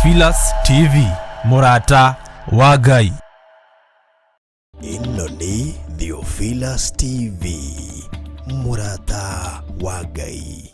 Theophilus TV, mũrata wa Ngai. Ĩno nĩ Theophilus TV, mũrata wa Ngai.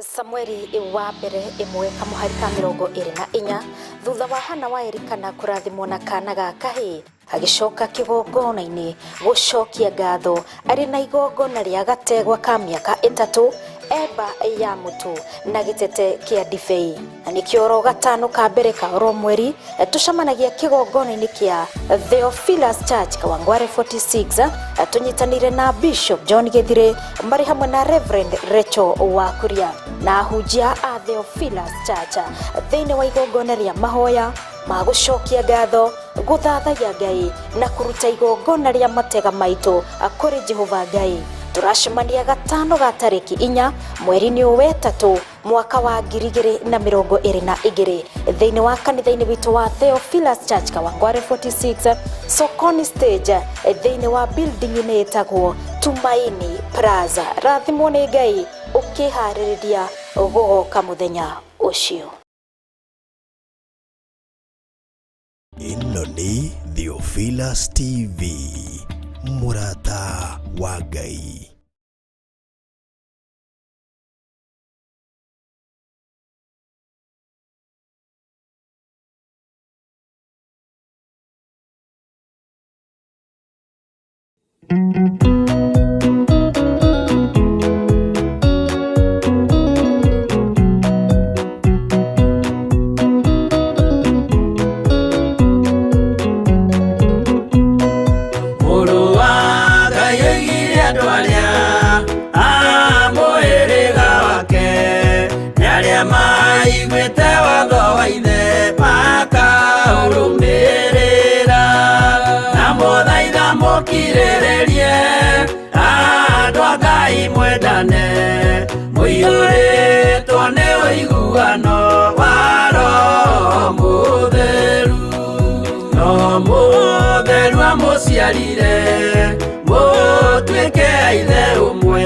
Samueli wa mbere ĩmwe kamũhari ka 24. Thutha wa Hana wa Elikana kũrathimwo na kana ga kahĩĩ, agĩcoka kĩgongona-inĩ gũcokia ngatho arĩ na igongona rĩa gategwa ka mĩaka 3, eba ya mũtu na gĩtete kĩa ndibei. Na nĩkĩo oro gatano ka mbere ka oro mweri tũcemanagia kĩgongona-inĩ kĩa Theophilus Church Kawangware 46, tũnyitanĩire na Bishop John Gĩthirĩ marĩ hamwe na Reverend Rachel Wakuria na ahunjia a Theophilus Church thĩinĩ wa igongona rĩa mahoya ma gũcokia ngatho, gũthathaiya Ngai na kũruta igongona rĩa matega maitũ kũrĩ Jehova Ngai. Tũracemania gatano ga tarĩki 4 mweri-inĩ ũyũ wetatũ mwaka wa 2022 thĩinĩ wa kanitha-inĩ witũ wa Theophilus Church Kawangware 46 Sokoni stage, thĩinĩ wa building-inĩ ĩtagwo Tumaini Plaza. Rathimwo nĩ Ngai ũkĩharĩrĩria gũgoka mũthenya ũcio. Ĩno nĩ Theophilus TV, mũrata wa Ngai. Mũrũ wa Ngai oigire andũ arĩa a mũhĩrĩga wake nĩ arĩa maiguĩte watho wa ithe makaũrũmĩrĩra. Na mũthaitha mũkirĩrĩrie andũ a Ngai mwendane, mũiyũrĩtwo nĩ ũiguano wa Roho Mũtheru. No mũtheru amũciarire mũtuĩke a ithe ũmwe,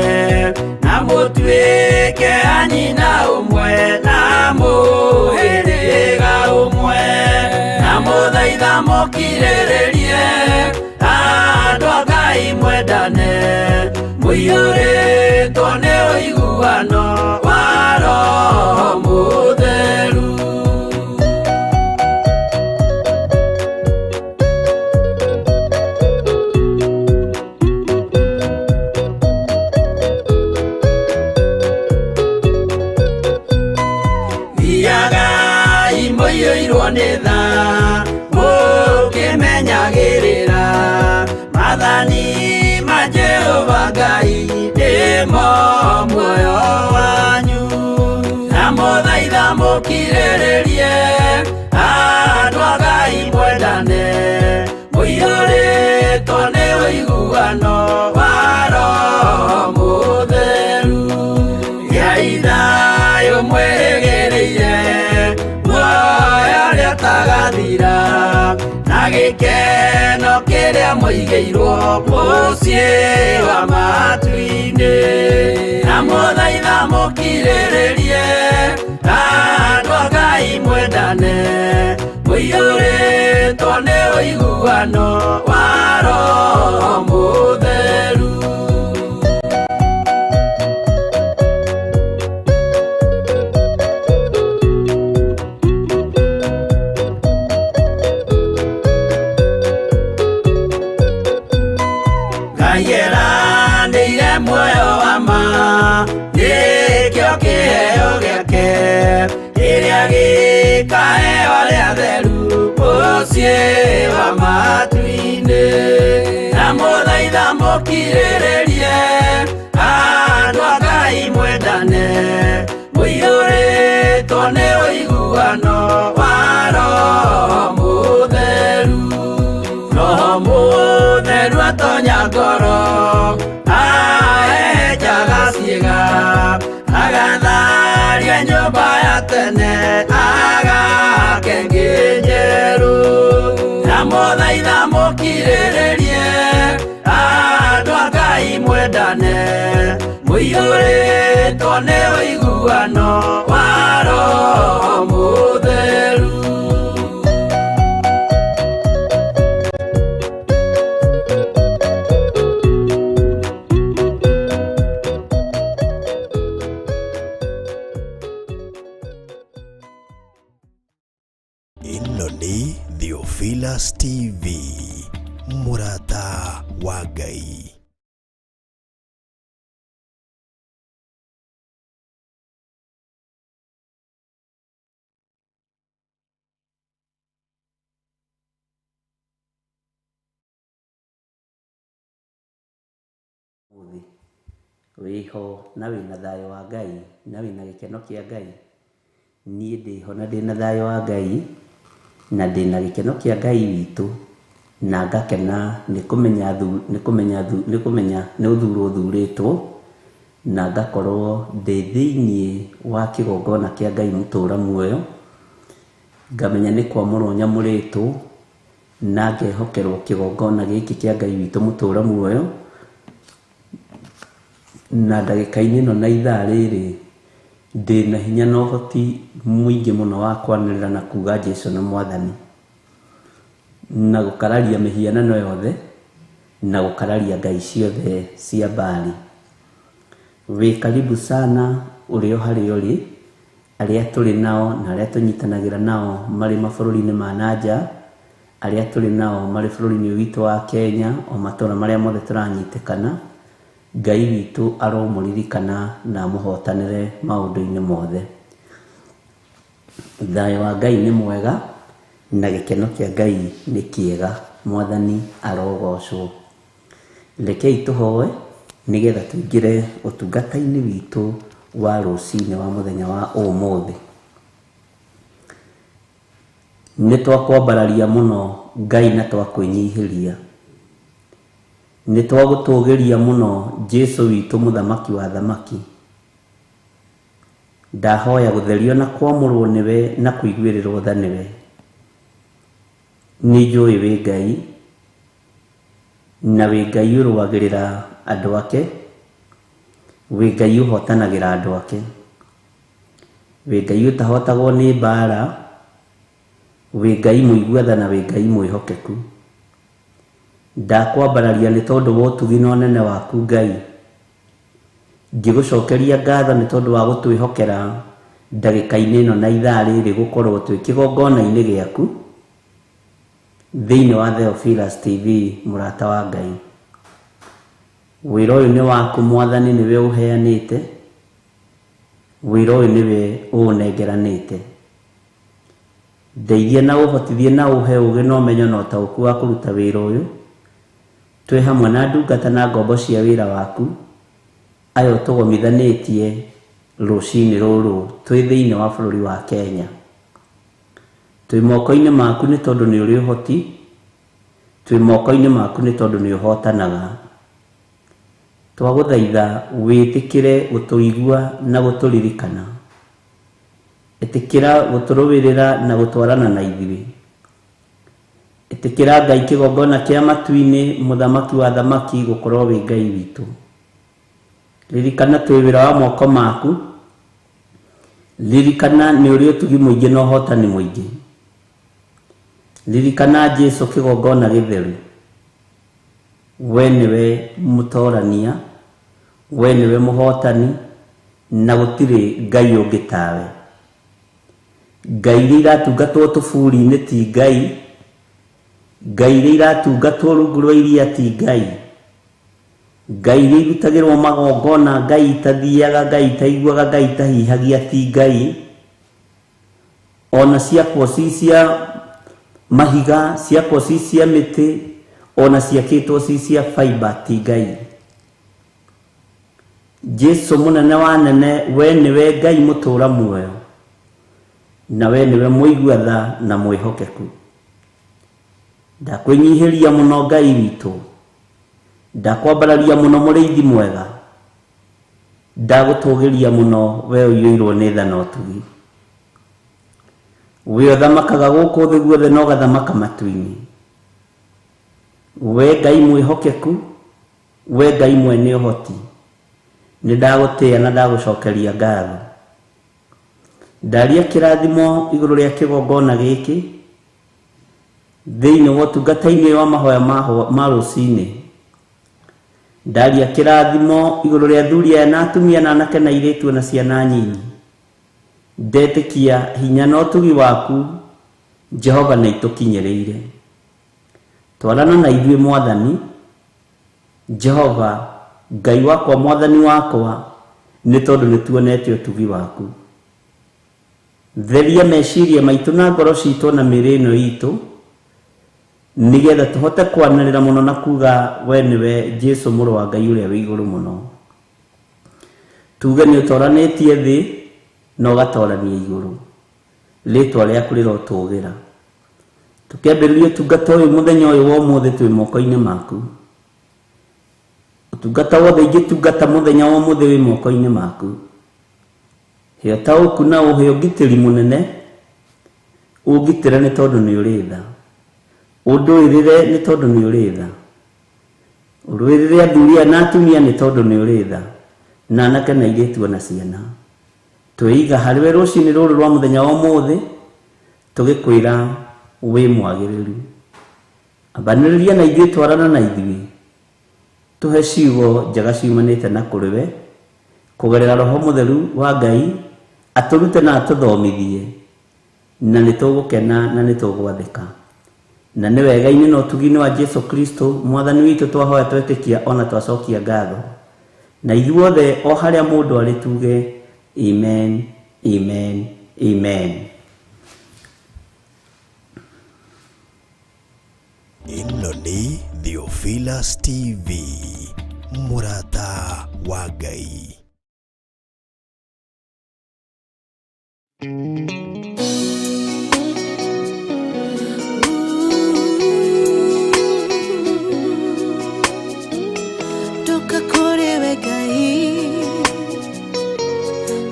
na mũtuĩke a nyina ũmwe, na mũhĩrĩga ũmwe. Na mũthaitha mũkirĩrĩrie andũ a Ngai mwendane, mũiyũrĩtwo nĩ ũiguano wa Roho Mũtheru. Thiagai mũiyũirwo nĩ tha, mũkĩmenyagĩrĩra maathani ma Jehova Ngai nĩmo muoyo wanyu. Na mũthaitha mũkirĩrĩrie andũ a Ngai mwendane, mũiyũrĩtwo nĩ ũiguano wa Roho Mũtheru. Gĩai thayũ mwĩrĩgĩrĩire muoyo ũrĩa ũtagathira, na gĩkeno kĩrĩa mũigĩirwo mũciĩ wa matu-inĩ. Na mũthaitha mũkirĩrĩrie andũ a Ngai mwendane, mũiyũrĩtwo nĩ ũiguano wa Roho Mũtheru. Ngai eranĩire muoyo wa ma, nĩkĩo kĩheo gĩake kĩrĩa gĩkaheo arĩa atheru mũciĩ wa matu-inĩ. Na mũthaitha mũkirĩrĩrie andũ a Ngai mwendane, mũiyũrĩtwo nĩ ũiguano wa Roho Mũtheru. Roho Mũtheru atonya ngoro, ahehenjaga ciĩga, agatharia nyũmba ya tene, agake ĩngĩ njerũ. Na mũthaitha mũkirĩrĩrie andũ a Ngai mwendane, Mwendane mũiyũrĩtwo nĩ ũiguano wa Roho Mũtheru. Ĩno nĩ Theophilus TV, mũrata wa Ngai. Wĩho na wĩna thayũ wa Ngai na wĩna gĩkeno kĩa Ngai. Niĩ ndĩho na ndĩna thayũ wa Ngai na ndĩna gĩkeno kĩa Ngai witũ, na ngakena nĩ kũmenya nĩ kũmenya nĩ kũmenya nĩ ũthurwo thurĩtwo, na ngakorwo ndĩ thĩiniĩ wa kĩgongona kĩa Ngai mũtũra muoyo, ngamenya nĩ kwamũrwo nyamũrĩtwo, na ngehokerwo kĩgongona gĩkĩ kĩa Ngai witũ mũtũra muoyo. Na ndagĩka-inĩ ĩno na ithaa rĩrĩ ndĩna hinya na ũhoti mũingĩ mũno wa kwanĩrĩra na kuga Jesũ nĩ Mwathani, na gũkararia mĩhianano yothe na gũkararia ngai ciothe cia Baali. Wĩ karibu sana ũrĩ o harĩa ũrĩ, arĩa tũrĩ nao na arĩa tũnyitanagĩra nao marĩ mabũrũri-inĩ ma nanja, arĩa tũrĩ nao marĩ bũrũri-inĩ witũ wa Kenya, o matũra marĩa mothe tũranyitĩkana. Ngai witũ aromũririkana na amũhotanĩre maũndũ-inĩ mothe. Thayũ wa Ngai nĩ mwega na gĩkeno kĩa Ngai nĩ kĩega. Mwathani arogocwo. Rekei tũhoe nĩgetha tũingĩre ũtungata-inĩ witũ wa rũcinĩ wa mũthenya wa ũmũthĩ. Nĩ twakwambararia mũno Ngai na twakwĩnyihĩria. Nĩ twagũtũgĩria mũno Jesũ witũ mũthamaki wa thamaki. Ndahoya gũtherio na kwamũrwo nĩwe na kũiguĩrĩrwo tha nĩwe. Nĩ njũĩ wĩ Ngai, na wĩ Ngai ũrũagĩrĩra andũ ake, wĩ Ngai ũhotanagĩra andũ ake, wĩ Ngai ũtahotagwo nĩ mbara, wĩ Ngai mũigua tha na wĩ Ngai mwĩhokeku. Ndakwambararia nĩ tondũ wa ũtugi na ũnene waku Ngai. Ngĩgũcokeria ngatho nĩ tondũ wa gũtwĩhokera ndagĩka-inĩ ĩno na ithaa rĩrĩ gũkorwo twĩ kĩgongona-inĩ gĩaku thĩinĩ wa Theophilus TV, mũrata wa Ngai. Wĩra ũyũ nĩ waku Mwathani, nĩwe ũheanĩte, wĩra ũyũ nĩwe ũũnengeranĩte. Ndeithia na ũhotithie na ũhe ũũgĩ na ũmenyo na ũtaũku wa kũruta wĩra ũyũ. Twĩ hamwe na ndungata na ngombo cia wĩra waku aya ũtũgomithanĩtie rũcinĩ rũrũ twĩ thĩinĩ wa bũrũri wa Kenya. Twĩ moko-inĩ maku nĩ tondũ nĩ ũrĩ ũhoti, twĩ moko-inĩ maku nĩ tondũ nĩ ũhotanaga. Twagũthaitha wĩtĩkĩre gũtũigua na gũtũririkana. Ĩtĩkĩra gũtũrũĩrĩra na gũtwarana na ithuĩ. Ĩtĩkĩra Ngai kĩgongona kĩa matu-inĩ, mũthamaki wa thamaki, gũkorwo wĩ Ngai witũ. Ririkana twĩ wĩra wa moko maku. Ririkana nĩ ũrĩ ũtugi mũingĩ na ũhotani mũingĩ. Ririkana Jesũ kĩgongona gĩtheru. We nĩwe mũtorania, we nĩwe mũhotani, na gũtirĩ Ngai ũngĩ tawe. Ngai iria iratungatwo tũburi-inĩ ti Ngai, Ngai iria iratungatwo rungu rwa iria ti Ngai, Ngai iria irutagĩrwo magongona, Ngai itathiaga, Ngai itaiguaga, Ngai itahihagia ti Ngai. Ona ciakwo ci cia mahiga, ciakwo ci cia mĩtĩ, ona ciakĩtwo ci cia fiber ti Ngai. Jesũ mũnene wa nene, we nĩwe Ngai mũtũra muoyo, na we nĩwe mũigua tha na mwĩhokeku. Ndakwĩnyihĩria mũno Ngai witũ, ndakwambararia mũno mũrĩithi mwega, ndagũtũgĩria mũno we ũiyũirwo nĩ tha na ũtugi. We ũthamakaga gũkũ thĩ guothe na ũgathamaka matu-inĩ. We Ngai mwĩhokeku, We Ngai mwene ũhoti, nĩ ndagũtĩĩa na ndagũcokeria ngatho. Ndaria kĩrathimo igũrũ rĩa kĩgongona gĩkĩ thĩinĩ wa ũtungata-inĩ wa mahoya ma rũcinĩ. Ndaria kĩrathimo igũrũ rĩa athuri aya na atumia na anake na airĩtu na ciana nyinyi. Ndetĩkia hinya na ũtugi waku Jehova nĩ itũkinyĩrĩire. Twarana na ithuĩ Mwathani Jehova Ngai wakwa, Mwathani wakwa, nĩ tondũ nĩ tuonete ũtugi waku. Theria meciria maitũ na ngoro citũ na mĩĩrĩ ĩno itũ, nĩgetha tũhote kwanĩrĩra mũno na kuga we nĩwe Jesu mũrũ wa Ngai ũrĩa wĩ igũrũ mũno. Tuge nĩ ũtoranĩtie thĩ na ũgatorania igũrũ. Rĩtwa rĩaku rĩrotũgĩra. Tũkĩambĩrĩria ũtungata ũyũ mũthenya ũyũ wa ũmũthĩ twĩ moko-inĩ maku. Ũtungata wothe ingĩtungata mũthenya wa ũmũthĩ wĩ moko-inĩ maku. He ũtaũku na ũhe ũgitĩri mũnene, ũngitĩre nĩ tondũ nĩ ũrĩ tha. Ũndũĩrĩre nĩ tondũ nĩ ũrĩ tha. Ũrũĩrĩre athuri aya na atumia nĩ tondũ nĩ ũrĩ tha, na anake na airĩtu ona ciana. Twĩiga harĩwe rũcinĩ rũrũ rwa mũthenya wa ũmũthĩ, tũgĩkwĩra wĩ mwagĩrĩru. Ambanĩrĩria na ithuĩ, twarana na ithuĩ, tũhe ciugo njega ciumanĩte na kũrĩ we, kũgerera Roho Mũtheru wa Ngai, atũrute na atũthomithie, na nĩ tũgũkena na nĩ tũgwathĩka. Na nĩ wega-inĩ na ũtugi-inĩ wa Jesu Kristo Mwathani witũ twahoya twetĩkia ona twacokia ngatho. Na ithuothe o harĩa mũndũ arĩ tuge amen, amen, amen. Ĩno nĩ Theophilus TV, mũrata wa Ngai. Toka kũrĩ we Ngai.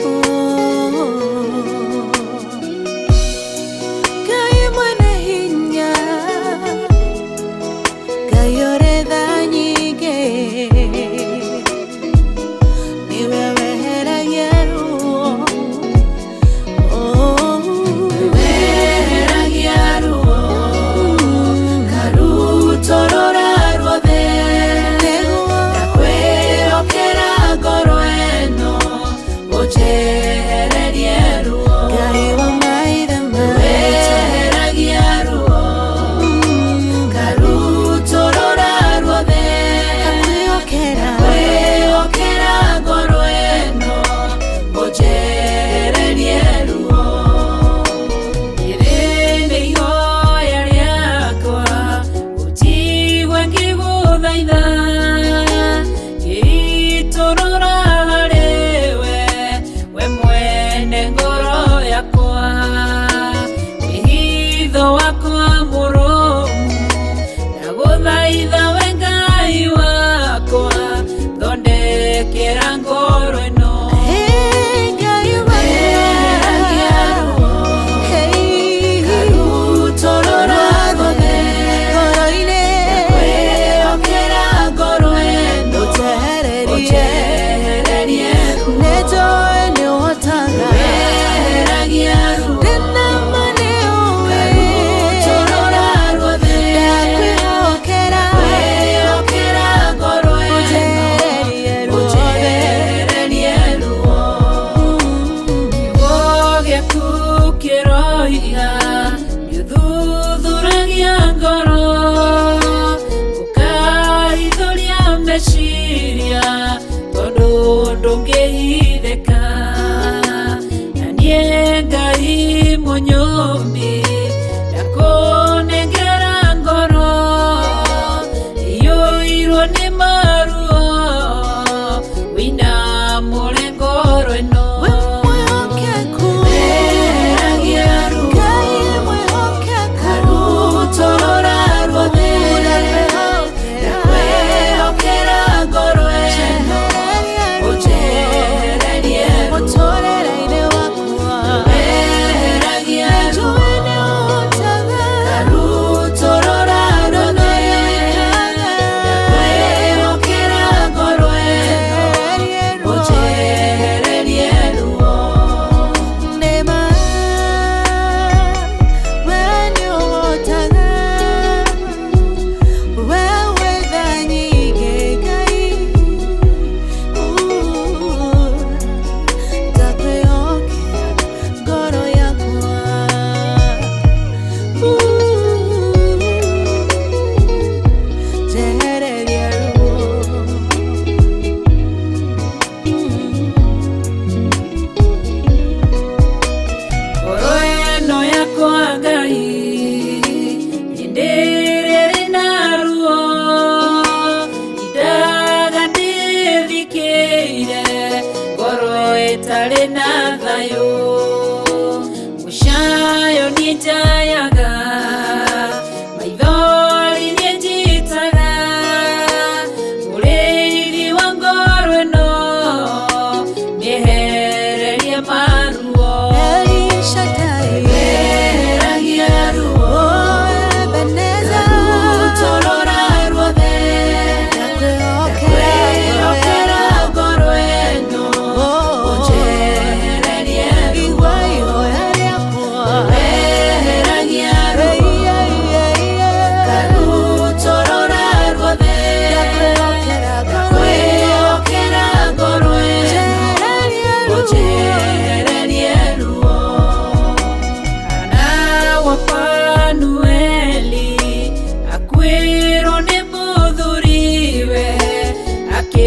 Oh. Ngai mwene hinya, Ngai ũrĩ tha nyingĩ, nĩwe weheragia ruo. Oh.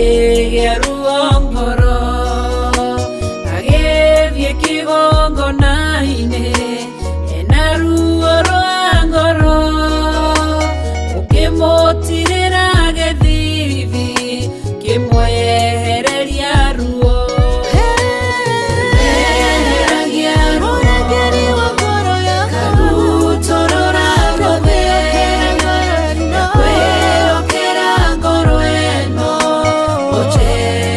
Akĩgĩa ruo ngoro, agĩthiĩ kĩgongona-inĩ ena ruo rwa ngoro, ũkĩmũtirĩra gĩthithi kĩmwehereria ruo. Eheragia ruo. Mũrangĩri wa ngoro yakwa. Karutũrũra ruothe, Ngoro ĩno. kwĩhokera ngoro ĩno, ũnjehererie.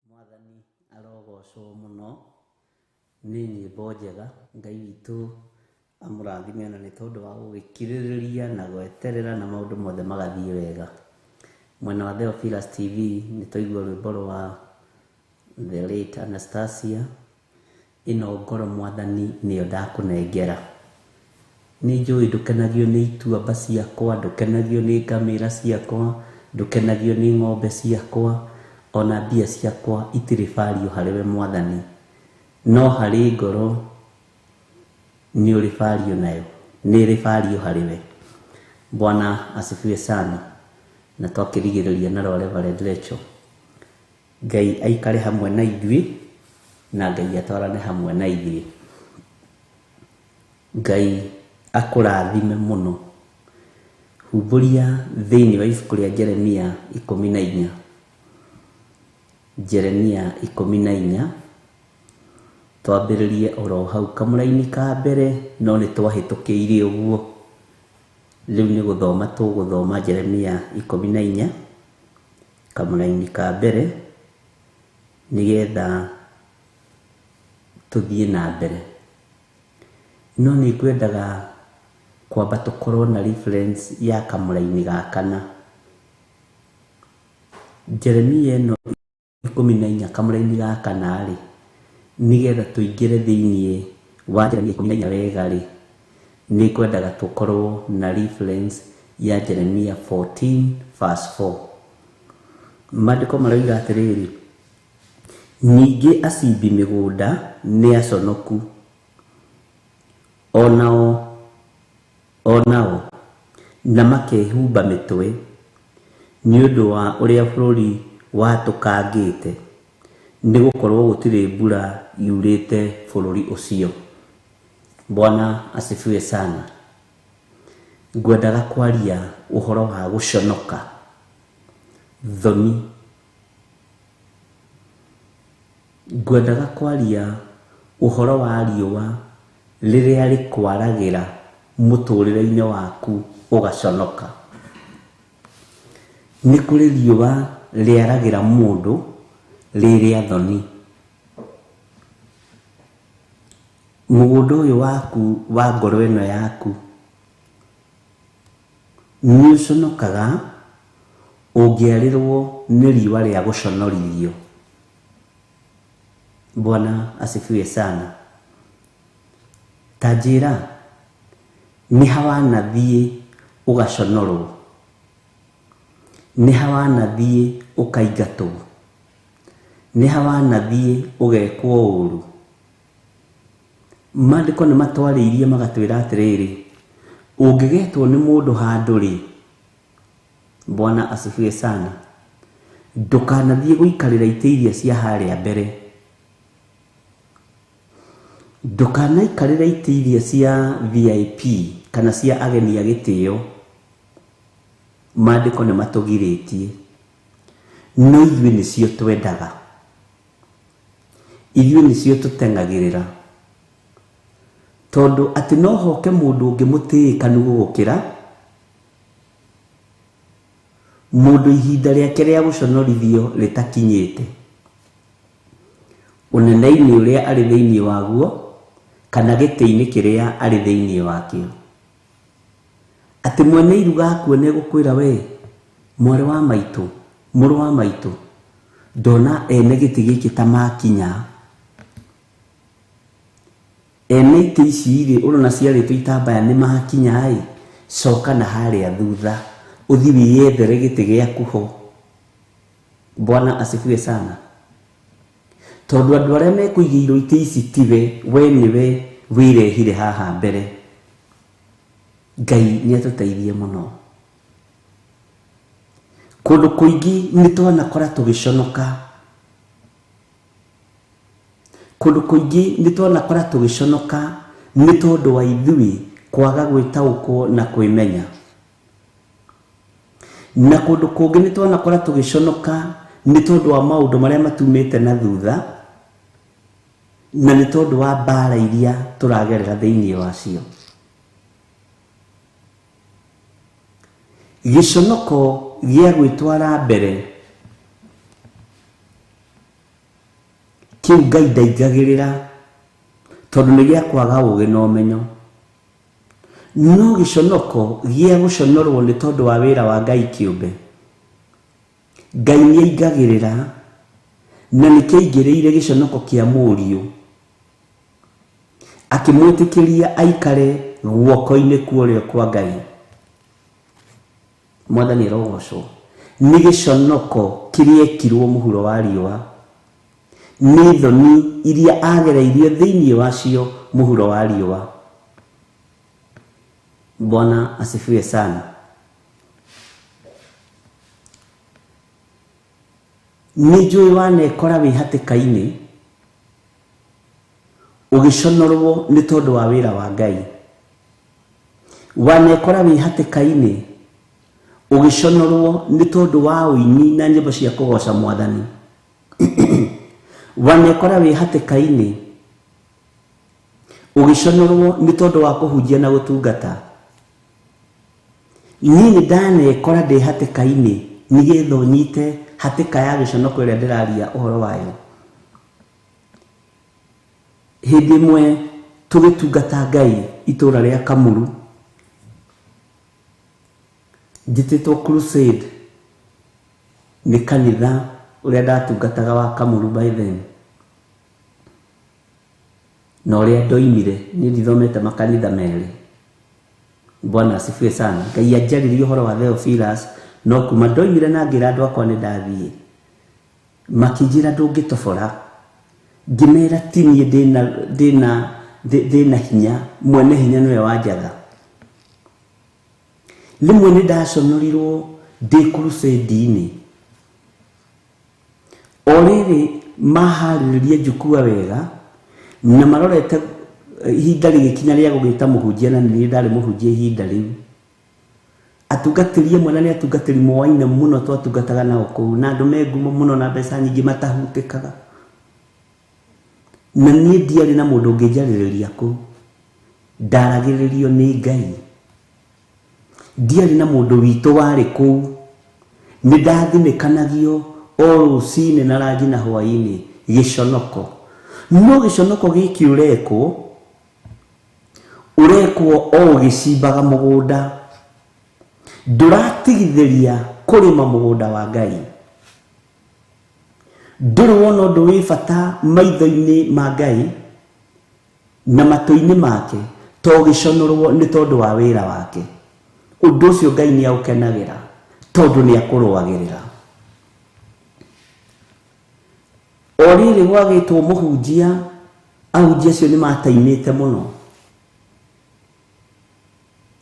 Mwathani arogocwo mũno nĩ nyĩmbo njega. Ngai witũ amũrathime ona nĩ tondũ wa gũgĩkirĩrĩria na gweterera na maũndũ mothe magathiĩ wega. Mwena wa Theophilus TV nĩ twaigua rwĩmbo rwa the late Anastasia, ĩno ngoro mwathani nĩyo ndakũnengera. Nĩ njũĩ ndũkenagio nĩ ituamba ciakwa, ndũkenagio nĩ ngamĩra ciakwa, ndũkenagio nĩ ng'ombe ciakwa, ona mbia ciakwa itirĩ value harĩ we mwathani, no harĩ ngoro nĩ ũrĩ value nayo, nĩ ĩrĩ value harĩ we. Bwana asifiwe sana. Na twakĩrigĩrĩria na rwa Reverend Rachel. Ngai aikare hamwe na ithuĩ na Ngai atwarane hamwe na ithuĩ. Ngai akũrathime mũno. Humbũria thĩinĩ wa ibuku rĩa Jeremia 14. Jeremia 14 twambĩrĩrie oro hau kamũraini ka mbere, no nĩ twahĩtũkĩire ũguo. Rĩu nĩ gũthoma tũgũthoma Jeremia 14 kamũraini ka mbere nĩgetha tũthiĩ na mbere. No nĩ ngwendaga kwamba tũkorwo na reference ya kamũraini ga kana. Jeremia ĩno 14 kamũraini ga kana rĩ, nĩgetha tũingĩre thĩiniĩ wa Jeremia 14 wega rĩ, nĩ ngwendaga tũkorwo na reference ya Jeremia 14 verse 4. Maandĩko maroiga atĩrĩrĩ, ningĩ acimbi mĩgũnda nĩ aconoku, onao na makehumba mĩtwe nĩ ũndũ wa ũrĩa bũrũri watũkangĩte, nĩ gũkorwo gũtirĩ mbura yurĩte bũrũri ũcio. Bwana asifiwe sana. Ngwendaga kwaria ũhoro wa gũconoka, thoni. Ngwendaga kwaria ũhoro wa riũa rĩrĩa rĩkwaragĩra mũtũrĩre-inĩ waku ũgaconoka. Nĩ kũrĩ riũa rĩaragĩra mũndũ rĩ rĩa thoni. Mũgũnda ũyũ waku wa ngoro ĩno yaku nĩ ũconokaga ũngĩarĩrwo nĩ riũa rĩa gũconorithio. Bwana asifiwe sana. Ta njĩra, nĩ ha wanathiĩ ũgaconorwo? Nĩ ha wanathiĩ ũkaingatwo? Nĩ ha wanathiĩ ũgekwo ũru? Maandĩko nĩ matwarĩirie magatwĩra atĩrĩrĩ, ũngĩgetwo nĩ mũndũ handũ rĩ, Bwana asifiwe sana, ndũkanathiĩ gũikarĩra itĩ iria cia harĩa mbere. Ndũkanaikarĩre itĩ iria cia VIP kana cia ageni a gĩtĩo. Maandĩko nĩ matũgirĩtie, no ithuĩ nĩcio twendaga, ithuĩ nĩcio tũteng'agĩrĩra, tondũ atĩ no hoke mũndũ ũngĩ mũtĩĩkanu gũgũkĩra, mũndũ ihinda rĩake rĩa gũconorithio rĩtakinyĩte, ũnene-inĩ ũrĩa arĩ thĩinĩ waguo kana gĩtĩ-inĩ kĩrĩa arĩ thĩinĩ wakĩo. Atĩ mwene iruga akuone gũkwĩra, we mwarĩ wa maitũ, mũrũ wa maitũ, ndona ene gĩtĩ gĩkĩ ta makinya, ene itĩ ici rĩ ũrona ciarĩtwo itambaya nĩ makinya ĩ, coka na harĩa thutha ũthiĩ wĩyethere gĩtĩ gĩaku ho. Bwana asifiwe sana. Tondũ andũ arĩa mekũigĩirwo itĩ ici tiwe, we nĩwe wĩrehire haha mbere. Ngai nĩ atũteithie mũno. Kũndũ kũingĩ nĩ twanakora tũgĩconoka, kũndũ kũingĩ nĩ twanakora tũgĩconoka nĩ tondũ wa ithuĩ kwaga gwĩtaũkwo na kwĩmenya. Na kũndũ kũngĩ nĩ twanakora tũgĩconoka nĩ tondũ wa maũndũ marĩa matumĩte na thutha na nĩ tondũ wa mbara iria tũragerera thĩinĩ wacio. Gĩconoko gĩa gwĩtwara mbere kĩu Ngai ndaingagĩrĩra tondũ nĩ gĩa kwaga ũũgĩ na ũmenyo. No gĩconoko gĩa gũconorwo nĩ tondũ wa wĩra wa Ngai kĩũmbe, Ngai nĩ aingagĩrĩra na nĩ kĩaingĩrĩire gĩconoko kĩa mũriũ akĩmwĩtĩkĩria aikare guoko-inĩ kwa ũrĩo kwa Ngai. Mwathani arogocwo. Nĩ gĩconoko kĩrĩa ekirwo mũhuro wa riũa, nĩ thoni iria agereirio thĩinĩ wacio mũhuro wa riũa. Bwana asifiwe sana. Nĩ njũĩ wanekora wĩ hatĩka-inĩ ũgĩconorwo nĩ tondũ wa wĩra wa Ngai. Wanekora wĩ hatĩka-inĩ ũgĩconorwo nĩ tondũ wa ũini na nyĩmbo cia kũgoca Mwathani. Wanekora wĩ hatĩka-inĩ ũgĩconorwo nĩ tondũ wa kũhunjia na gũtungata. Niĩ nĩ ndanekora ndĩ hatĩka-inĩ nĩgetha ũnyite hatĩka ya gĩconoko ĩrĩa ndĩraria ũhoro wayo. Hĩndĩ ĩmwe tũgĩtungata Ngai itũra rĩa Kamuru, njĩtĩtwo crusade nĩ kanitha ũrĩa ndatungataga wa Kamuru by then, na ũrĩa ndoimire niĩ ndithomete makanitha merĩ. Bwana asifiwe sana. Ngai anjarĩrie ũhoro wa Theophilus no kuma ndoimire na ngĩra andũ akwa nĩ ndathiĩ, makĩnjĩra ndũngĩtobora. Ngĩmera ti niĩ ndĩna hinya, mwene hinya nĩwe wanjatha. Rĩmwe nĩ ndaconorirwo ndĩ crusade-inĩ. O rĩrĩ maharĩrĩria njukua wega na marorete ihinda rĩgĩkinya rĩa gũgĩta mũhunjia, na nĩ ndarĩ mũhunjia ihinda rĩu. Atungatĩri amwe na nĩ atungatĩri moaine mũno twatungataga nao kũu, na andũ me ngumo mũno na mbeca nyingĩ matahutĩkaga. Na niĩ ndiarĩ na mũndũ ũngĩnjarĩrĩria kũu, ndaragĩrĩrio nĩ Ngai. Ndiarĩ na mũndũ witũ warĩ kũu, nĩ ndathinĩkanagio o rũcinĩ na rangi na hwaĩ-inĩ, gĩconoko. No gĩconoko gĩkĩ ũrekwo, ũrekwo o ũgĩcimbaga mũgũnda, ndũratigithĩria kũrĩma mũgũnda wa Ngai. Ndũrĩ wona ũndũ wĩ bata maitho-inĩ ma Ngai na matũ-inĩ make to gĩconorwo nĩ tondũ wa wĩra wake. Ũndũ ũcio Ngai nĩ aũkenagĩra tondũ nĩ akũrũagĩrĩra. O rĩrĩ gwagĩtwo mũhunjia, ahunjia acio nĩ mataimĩte mũno.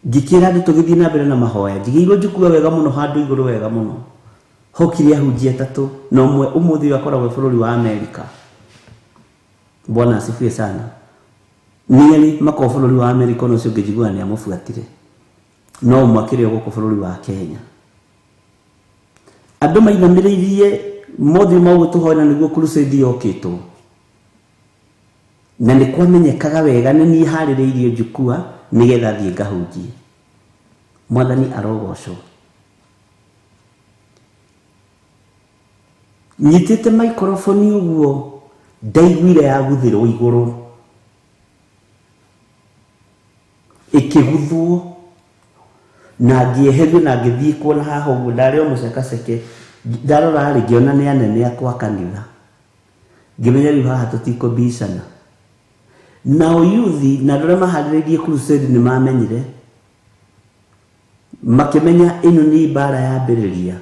Ngĩkĩra andũ tũgĩthiĩ na mbere na mahoya, njigĩirwo njukua wega mũno handũ igũrũ wega mũno. Hokire ahunjia atatũ na ũmwe ũmũthĩ ũyũ akoragwo bũrũri wa Amerika. Bwana asifiwe sana. Nĩ erĩ makoragwo bũrũri wa Amerika, ona ũcio ũngĩ njiguaga nĩ amũbuatire, no ũmwe akĩrĩ o gũkũ bũrũri wa Kenya. Andũ mainamĩrĩirie mothiũ mao gũtũhoera nĩguo crusade yokĩtwo, na nĩ kwamenyekaga wega nĩ niĩ harĩrĩirio njukua nĩgetha thiĩ ngahunjie. Mwathani arogocwo. Nyitĩte maikroboni ũguo ndaiguire yaguthĩrwo igũrũ, ĩkĩguthwo na ngĩeherio na ngĩthiĩ kuona haha ũguo ndarĩ o mũcekaceke. Ndarora rĩ ngĩona nĩ anene akwa kanitha, ngĩmenya rĩu haha tũtikũbicana. Nao yuthi na andũ arĩa maharĩrĩirie crusade nĩ mamenyire, makĩmenya ĩno nĩ mbara yambĩrĩria.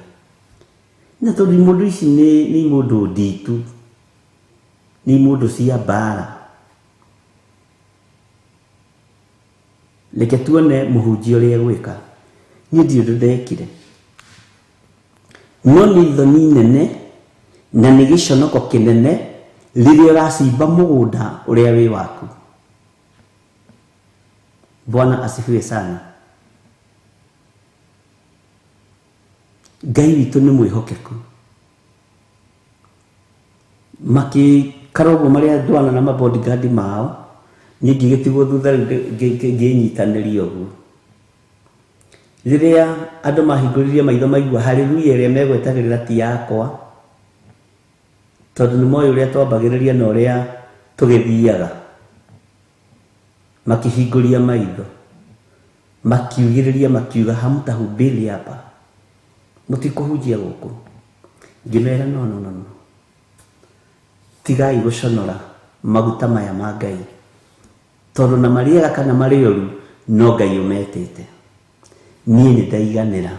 Na tondũ imũndũ ici nĩ imũndũ nditu, nĩ imũndũ cia mbara, reke tuone mũhunjia ũrĩa egwĩka. Niĩ ndirĩ ũndũ ndekire, no nĩ thoni nene na nĩ gĩconoko kĩnene rĩrĩa ũracimba mũgũnda ũrĩa wĩ waku. Bwana asifiwe sana. Ngai witũ nĩ mwĩhokeku. Makĩikara ũguo marĩ andũ ana na mabodyguard mao, niĩ ngĩgĩtigwo thutha rĩu ngĩnyitanĩria ũguo. Rĩrĩa andũ mahingũririe maitho maigua haleluya ĩrĩa megwetagĩrĩra ti yakwa, tondũ nĩ moĩ ũrĩa twambagĩrĩria na ũrĩa tũgĩthiaga. Makĩhingũria maitho, makiugĩrĩria makiuga hamtahubiri hapa, mũtikũhunjia gũkũ. Ngĩmera no no no no, tigai gũconora maguta maya ma Ngai, tondũ na marĩ ega kana marĩ ũru no Ngai ũmetĩte. Niĩ nĩ ndaiganĩra.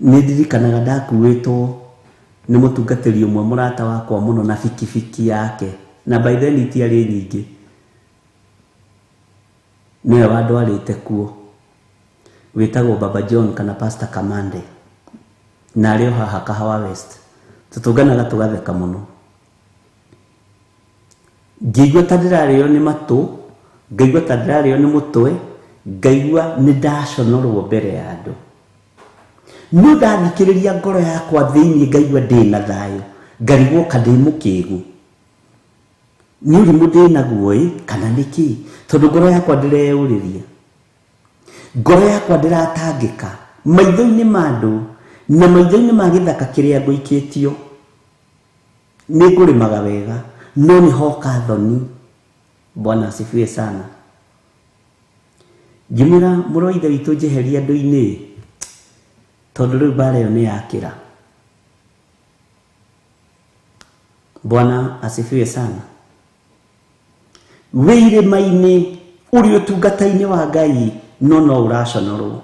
Nĩ ndirikanaga ndakuĩtwo nĩ mũtungatĩri ũmwe mũrata wakwa mũno na bikibiki yake, na by then itiarĩ nyingĩ, nĩwe wandwarĩte kuo, wĩtagwo Baba John kana Pastor Kamande, na arĩ o haha Kahawa West. Tũtũnganaga tũgatheka mũno. Ngĩigua ta ndĩrarĩo nĩ matũ, ngaigua ta ndĩrarĩo nĩ mũtwe, ngaigua nĩ ndaconorwo mbere ya andũ. No ndathikĩrĩria ngoro yakwa thĩinĩ ngaigua ndĩna thayũ, ngarigwo ka ndĩ mũkĩgu, nĩ ũrimũ ndĩnaguo ĩ kana nĩ kĩ, tondũ ngoro yakwa ndĩreyũrĩria, ngoro yakwa ndĩratangĩka maitho-inĩ ma andũ na maitho-inĩ ma gĩthaka kĩrĩa ngũikĩtio. Nĩ ngũrĩmaga wega no nĩ hoka thoni. Bwana asifiwe sana. Ngĩmwĩra mũrũ wa ithe witũ njeheria andũ-inĩ, tondũ rĩu mbara ĩyo nĩ yakĩra. Bwana asifiwe sana. Wĩ irĩma-inĩ ũrĩ ũtungata-inĩ wa Ngai no no ũraconorwo.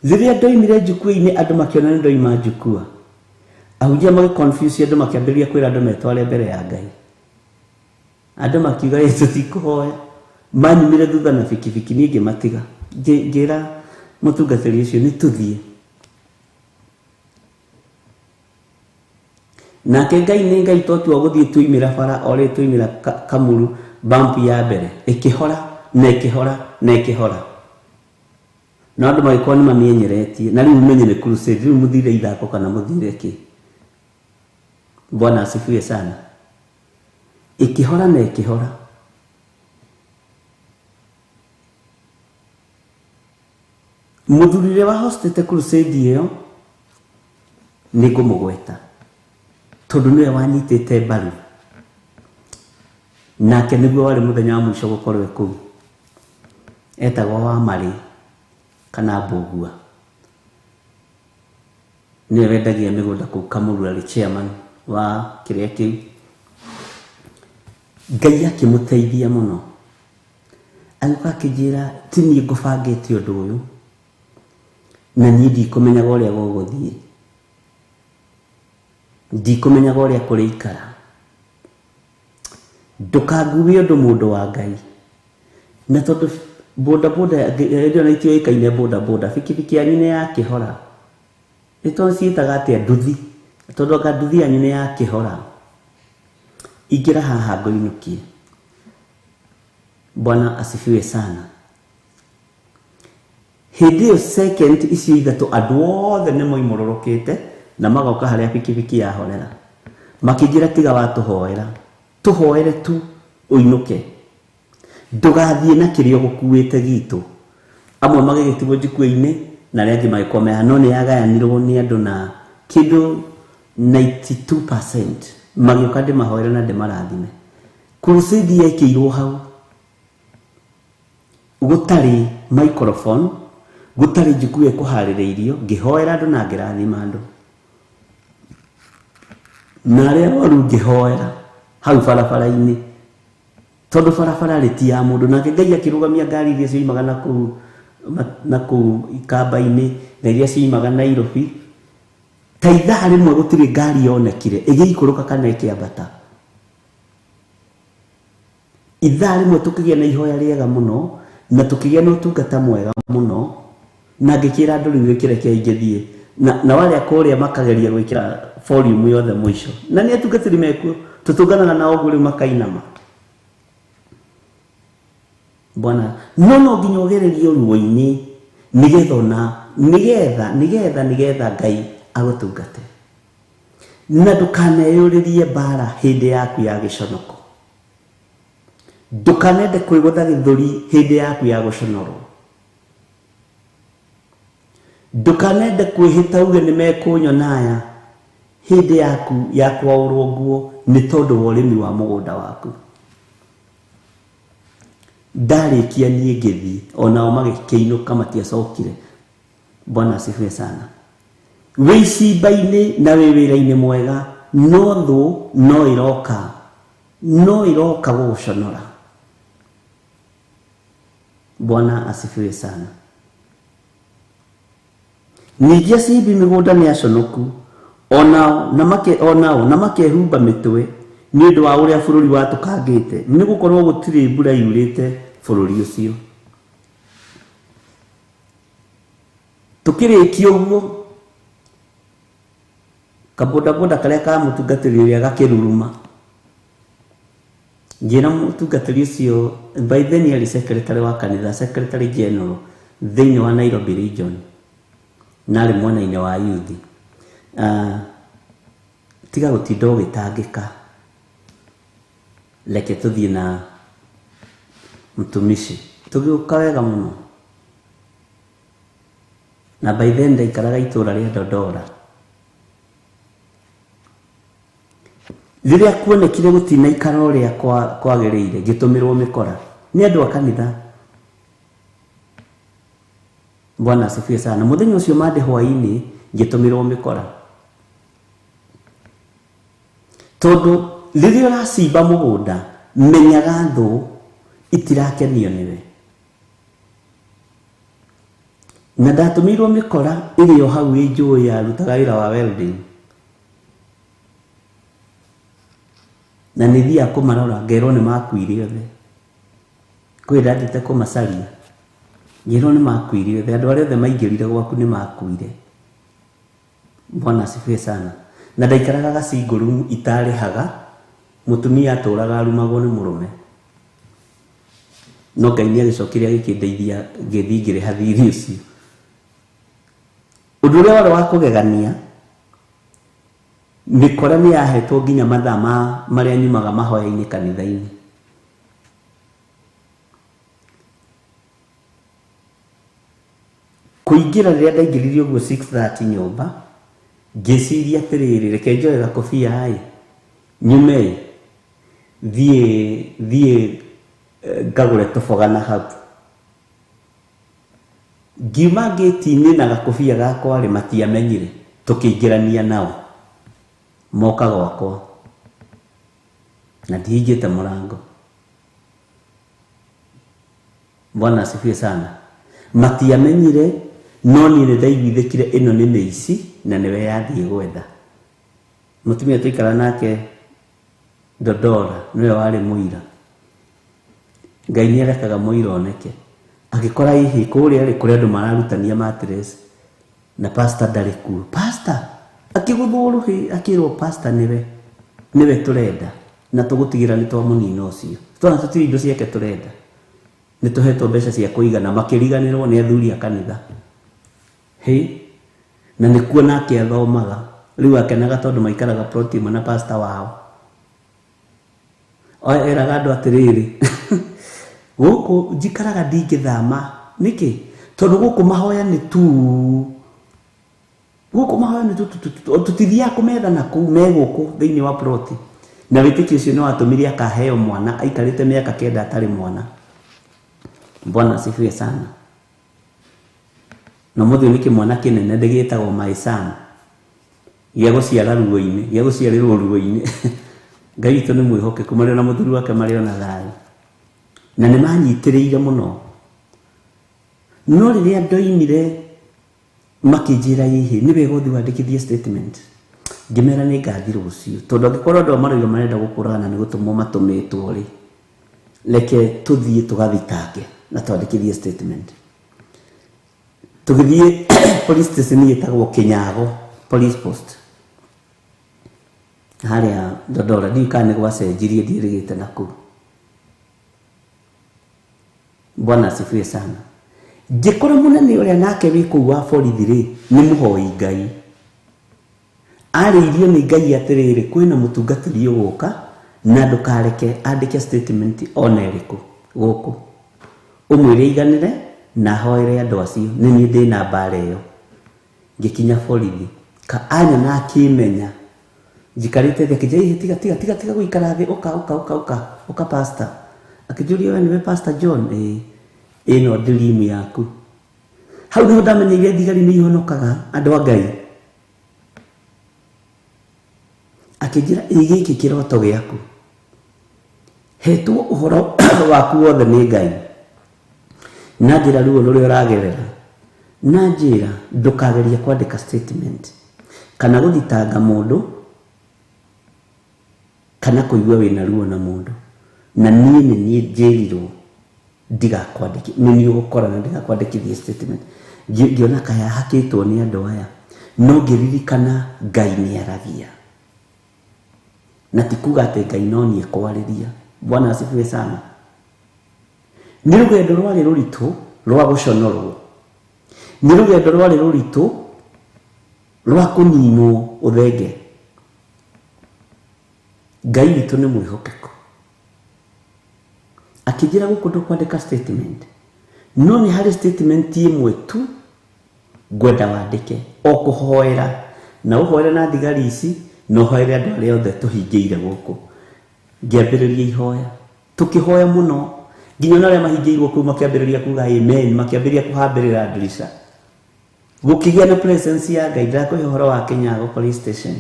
Rĩrĩa ndoimire njukua-inĩ andũ makĩona nĩ ndoima njukua, ahunjia magĩ confuse andũ makĩambĩrĩria kwĩra andũ metware mbere ya Ngai. Andũ makiuga ĩ tũtikũhoya, manyumire thutha na bikibiki, niĩ ngĩmatiga. Ngĩra mũtungatĩri ũcio nĩ tũthiĩ. Nake Ngai nĩ Ngai twatua gũthiĩ tũimĩra bara o rĩ tũimĩra Kamuru, bump ya mbere ĩkĩhora na ĩkĩhora na ĩkĩhora, na andũ magĩkorwo nĩ mamĩenyeretie, na rĩu menye nĩ crusade, rĩu mũthire ithako kana mũthire kĩ. Bwana asifiwe sana. Ĩkĩhora na ĩkĩhora. Mũthuri ũrĩa wahostete crusade ĩyo nĩ ngũmũgweta tondũ nĩwe wanyitĩte mbaru, nake nĩguo warĩ mũthenya wa mũico gũkorwo kũu. Etagwo Wamarĩ kana Mbũgua, nĩwe wendagia mĩgũnda kũu Kamuru, arĩ chairman wa kĩrĩa kĩu. Ngai akĩmũteithia mũno, agĩũka akĩnjĩra ti niĩ ngũbangĩte ũndũ ũyũ na niĩ ndikũmenyaga ũrĩa gũgũthiĩ, ndikũmenyaga ũrĩa kũrĩikara, ndũkangue ũndũ mũndũ wa Ngai. Na tondũ boda boda ĩyo na itiũĩkaine boda boda, bikibiki yanyu nĩ yakĩhora, nĩ tondũ ciĩtaga atĩa nduthi, tondũ anga nduthi yanyu nĩ yakĩhora, ingĩra haha ngũinũkie. Bwana asifiwe sana. Hĩndĩ ĩyo second icio ithatũ andũ othe nĩ moimũrũrũkĩte na magoka harĩa bikibiki yahorera, makĩnjĩra tiga watũhoera, tũhoere tu ũinũke, ndũgathiĩ na kĩrĩa ũgũkuĩte gitũ. Amwe magĩgĩtigwo njukua-inĩ na arĩa angĩ magĩkorwo meha, no nĩ yagayanirwo nĩ andũ na kĩndũ 92% magĩũka ndĩmahoere na ndĩmarathime. Crusade yekĩirwo hau, gũtarĩ microphone, gũtarĩ njukua ĩkũharĩrĩirio, ngĩhoera andũ na ngĩrathima andũ, na arĩa arwaru ngĩhoera hau barabara-inĩ, tondũ barabara rĩ ti ya mũndũ. Nake Ngai akĩrũgamia ngari iria cioimaga na kũu ikamba-inĩ na iria cioimaga Nairobi. Ta ithaa rĩmwe gũtirĩ ngari yonekire ĩgĩikũrũka kana ĩkĩambata. Ithaa rĩmwe tũkĩgĩa na ihoya rĩega mũno na tũkĩgĩa na ũtungata mwega mũno, na ngĩkĩra andũ rĩu gĩkĩreke ingĩthiĩ na warĩa kũrĩa makageria gwĩkĩra volume yothe mũico, na nĩ atungatĩri mekuo tũtũnganaga nao ũguo rĩu makainama. Bwana, no no nginya ũgererio ruo-inĩ Nĩgetha ona nĩgetha Ngai agũtungate. Na ndũkaneyũrĩrie mbara hĩndĩ yaku ya gĩconoko. Ndũkanende kwĩgũtha gĩthũri hĩndĩ yaku ya gũconorwo. Ndũkanende kwĩhĩta uge nĩ mekũnyona aya hĩndĩ yaku ya kwaũrwo nguo nĩ tondũ wa ũrĩmi wa mũgũnda waku. Ndarĩkia niĩ ngĩthiĩ, onao magĩkĩinũka matiacokire. Bwana asifiwe sana. Wĩ icimba-inĩ na wĩ wĩra-inĩ mwega, no thũ no ĩroka gũgũconora. Bwana asifiwe sana. Ningĩ acimbi mĩgũnda nĩ aconoku, onao na makehumba mĩtwe nĩ ũndũ wa ũrĩa bũrũri watũkangĩte, nĩ gũkorwo gũtirĩ mbura yurĩte bũrũri ũcio. Tũkĩrĩkia ũguo, kabodaboda karĩa ka mũtungatĩri ũrĩa gakĩruruma. Njĩra mũtungatĩri ũcio, by then arĩ secretary wa kanitha, secretary general thĩinĩ wa Nairobi region, na arĩ mwena-inĩ wa youth. Tiga gũtinda ũgĩtangĩka, reke tũthiĩ na mtumishi. Tũgĩũka wega mũno. Na by then ndaikaraga itũũra rĩa Dodora. Rĩrĩa kuonekire gũtinaikara ũrĩa kwagĩrĩire, ngĩtũmĩrwo mĩkora nĩ andũ a kanitha. Bwana asifiwe sana. Mũthenya ũcio mande hwaĩ-inĩ ngĩtũmĩrwo mĩkora, tondũ rĩrĩa ũracimba mũgũnda menyaga thũ itirakenio nĩwe. Na ndatũmĩirwo mĩkora ĩrĩ o hau ĩ njũĩ yarutaga wĩra wa welding. Na nĩ thiaga kũmarora ngerwo nĩ makuire othe. Kwĩ ndathiĩte kũmacaria, ngĩrwo nĩ makuire othe, andũ arĩa othe maingĩrire gwaku nĩ makuire. Bwana asifiwe sana. Na ndaikaraga ga single room itarĩhaga, mũtumia atũraga arumagwo nĩ mũrũme. No Ngai nĩ agĩcokire agĩkĩndeithia ngĩthiĩ ngĩrĩha thirĩ ũcio. Ũndũ ũrĩa warĩ wa kũgegania, mĩkora nĩ yahetwo nginya mathaa ma marĩa nyumaga mahoya-inĩ kanitha-inĩ. Kũingĩra rĩrĩa ndaingĩrire ũguo 6:30 nyũmba, ngĩciria atĩrĩrĩ, reke njoe gakobia ĩ, nyume thiĩ ngagũre tũboga na hau. Ngiuma ngĩti-inĩ na gakobia gakwa rĩ, matiamenyire, tũkĩingĩrania nao. Moka gwakwa na ndihingĩte mũrango. Bwana asifiwe sana. Matiamenyire, no niĩ nĩ ndaiguithĩkire ĩno nĩ mĩici na nĩwe yathiĩ gwetha. Mũtumia tũikara nake Dodora nĩwe warĩ mũira. Ngai nĩ arekaga mũira oneke. Agĩkora hihi kũrĩa rĩ, kũrĩa andũ mararutania mattress na pastor ndarĩ kuo. Pastor akĩgũthwo rũhĩ, akĩrwo pastor nĩwe tũrenda na tũgũtigĩra nĩ twamũnina ũcio. Twana tũtirĩ indo ciake tũrenda, nĩ tũhetwo mbeca cia kũigana. Makĩriganĩrwo nĩ athuri a kanitha. Hĩ, na nĩkuo nake athomaga. Rĩu akenaga tondũ maikaraga plot ĩmwe na pastor wao. Eraga andũ atĩrĩrĩ, gũkũ njikaraga ndingĩthama. Nĩkĩ? Tondũ gũkũ mahoya nĩ tu. Gũkũ mahoya nĩ tu, tũtithiaga kũmetha na kũu, me gũkũ thĩinĩ wa plot. Na wĩtĩkio ũcio nĩ watũmire akaheo mwana aikarĩte mĩaka 9 atarĩ mwana. Bwana asifiwe sana. Na mũthĩ nĩ kĩmwana kĩnene ndĩgĩtagwo my son, gĩa gũciara ruo-inĩ, gĩa gũciarĩrwo ruo-inĩ. Ngai witũ nĩ mwĩhokeku, marĩ na mũthuri wake marĩ ona thayũ. Na nĩ manyitĩrĩire mũno. No rĩrĩa ndoimire makĩnjĩra hihi nĩ wega ũthiĩ wandĩkithie statement, ngĩmera nĩ ngathiĩ rũciũ, tondũ angĩkorwo andũ marauga marenda gũkũrana nĩ gũtũmwo matũmĩtwo rĩ, reke tũthiĩ tũgathitange na twandĩkithie statement. Tũgĩthiĩ police station ĩtagwo Kinyago police post harĩa Dodora. Ndiũĩ kana nĩ gwacenjirie, ndiĩrĩgĩte na kũu. Bwana asifiwe sana. Ngĩkora mũnene ũrĩa nake wĩ kũu wa borithi rĩ nĩ mũhoi Ngai. Arĩirio nĩ Ngai atĩrĩrĩ, kwĩna mũtungatĩri ũgũka na ndũkareke andĩke statement ona ĩrĩkũ gũkũ, ũmwĩre iganĩre na ahoere andũ acio, nĩ niĩ ndĩna mbara ĩyo. Ngĩkinya borithi ka anyona akĩmenya njikarĩte thĩ, akĩnjĩra tiga tiga tiga tiga gũikara thĩ, ũka ũka ũka ũka ũka pastor. Akĩnjũria we nĩwe Pastor John? Ĩĩ. Ĩno dream yaku. Hau nĩho ndamenyeire thigari nĩ ihonokaga andũ a Ngai. Akĩnjĩra ĩ gĩkĩ kĩroto gĩaku, hetwo ũhoro waku wothe nĩ Ngai, na njĩra ruo rũrĩa ũragerera, na njĩra ndũkagerie kwandĩka statement kana gũthitanga mũndũ kana kũigua wĩna ruo na mũndũ, na niĩ nĩ niĩ njĩrirwo ndigakwandĩki, nĩ niĩ ũgũkora na ndigakwandĩkithie statement. Ngĩona kaya hakĩtwo nĩ andũ aya, no ngĩririkana Ngai nĩ aragia, na ti kuga atĩ Ngai no niĩ kwarĩria. Bwana asifiwe sana. Nĩ rũgendo rwarĩ rũritũ rwa gũconorwo, nĩ rũgendo rwarĩ rũritũ rwa kũninwo ũthenge. Ngai witũ nĩ mwĩhokeku. Akĩnjĩra gũkũ ndũkwandĩka statement, no nĩ harĩ statement ĩmwe tu ngwenda wandĩke, o kũhoera, na ũhoere na thigari ici, na ũhoere andũ arĩa othe tũhingĩire gũkũ. Ngĩambĩrĩria ihoya, tũkĩhoya mũno nginya ona arĩa mahingĩirwo kũu makĩambĩrĩria kuga amen, makĩambĩrĩria kũhambĩrĩra ndirica, gũkĩgĩa na presence ya Ngai. Ndakũhe ũhoro wa Kinyago police station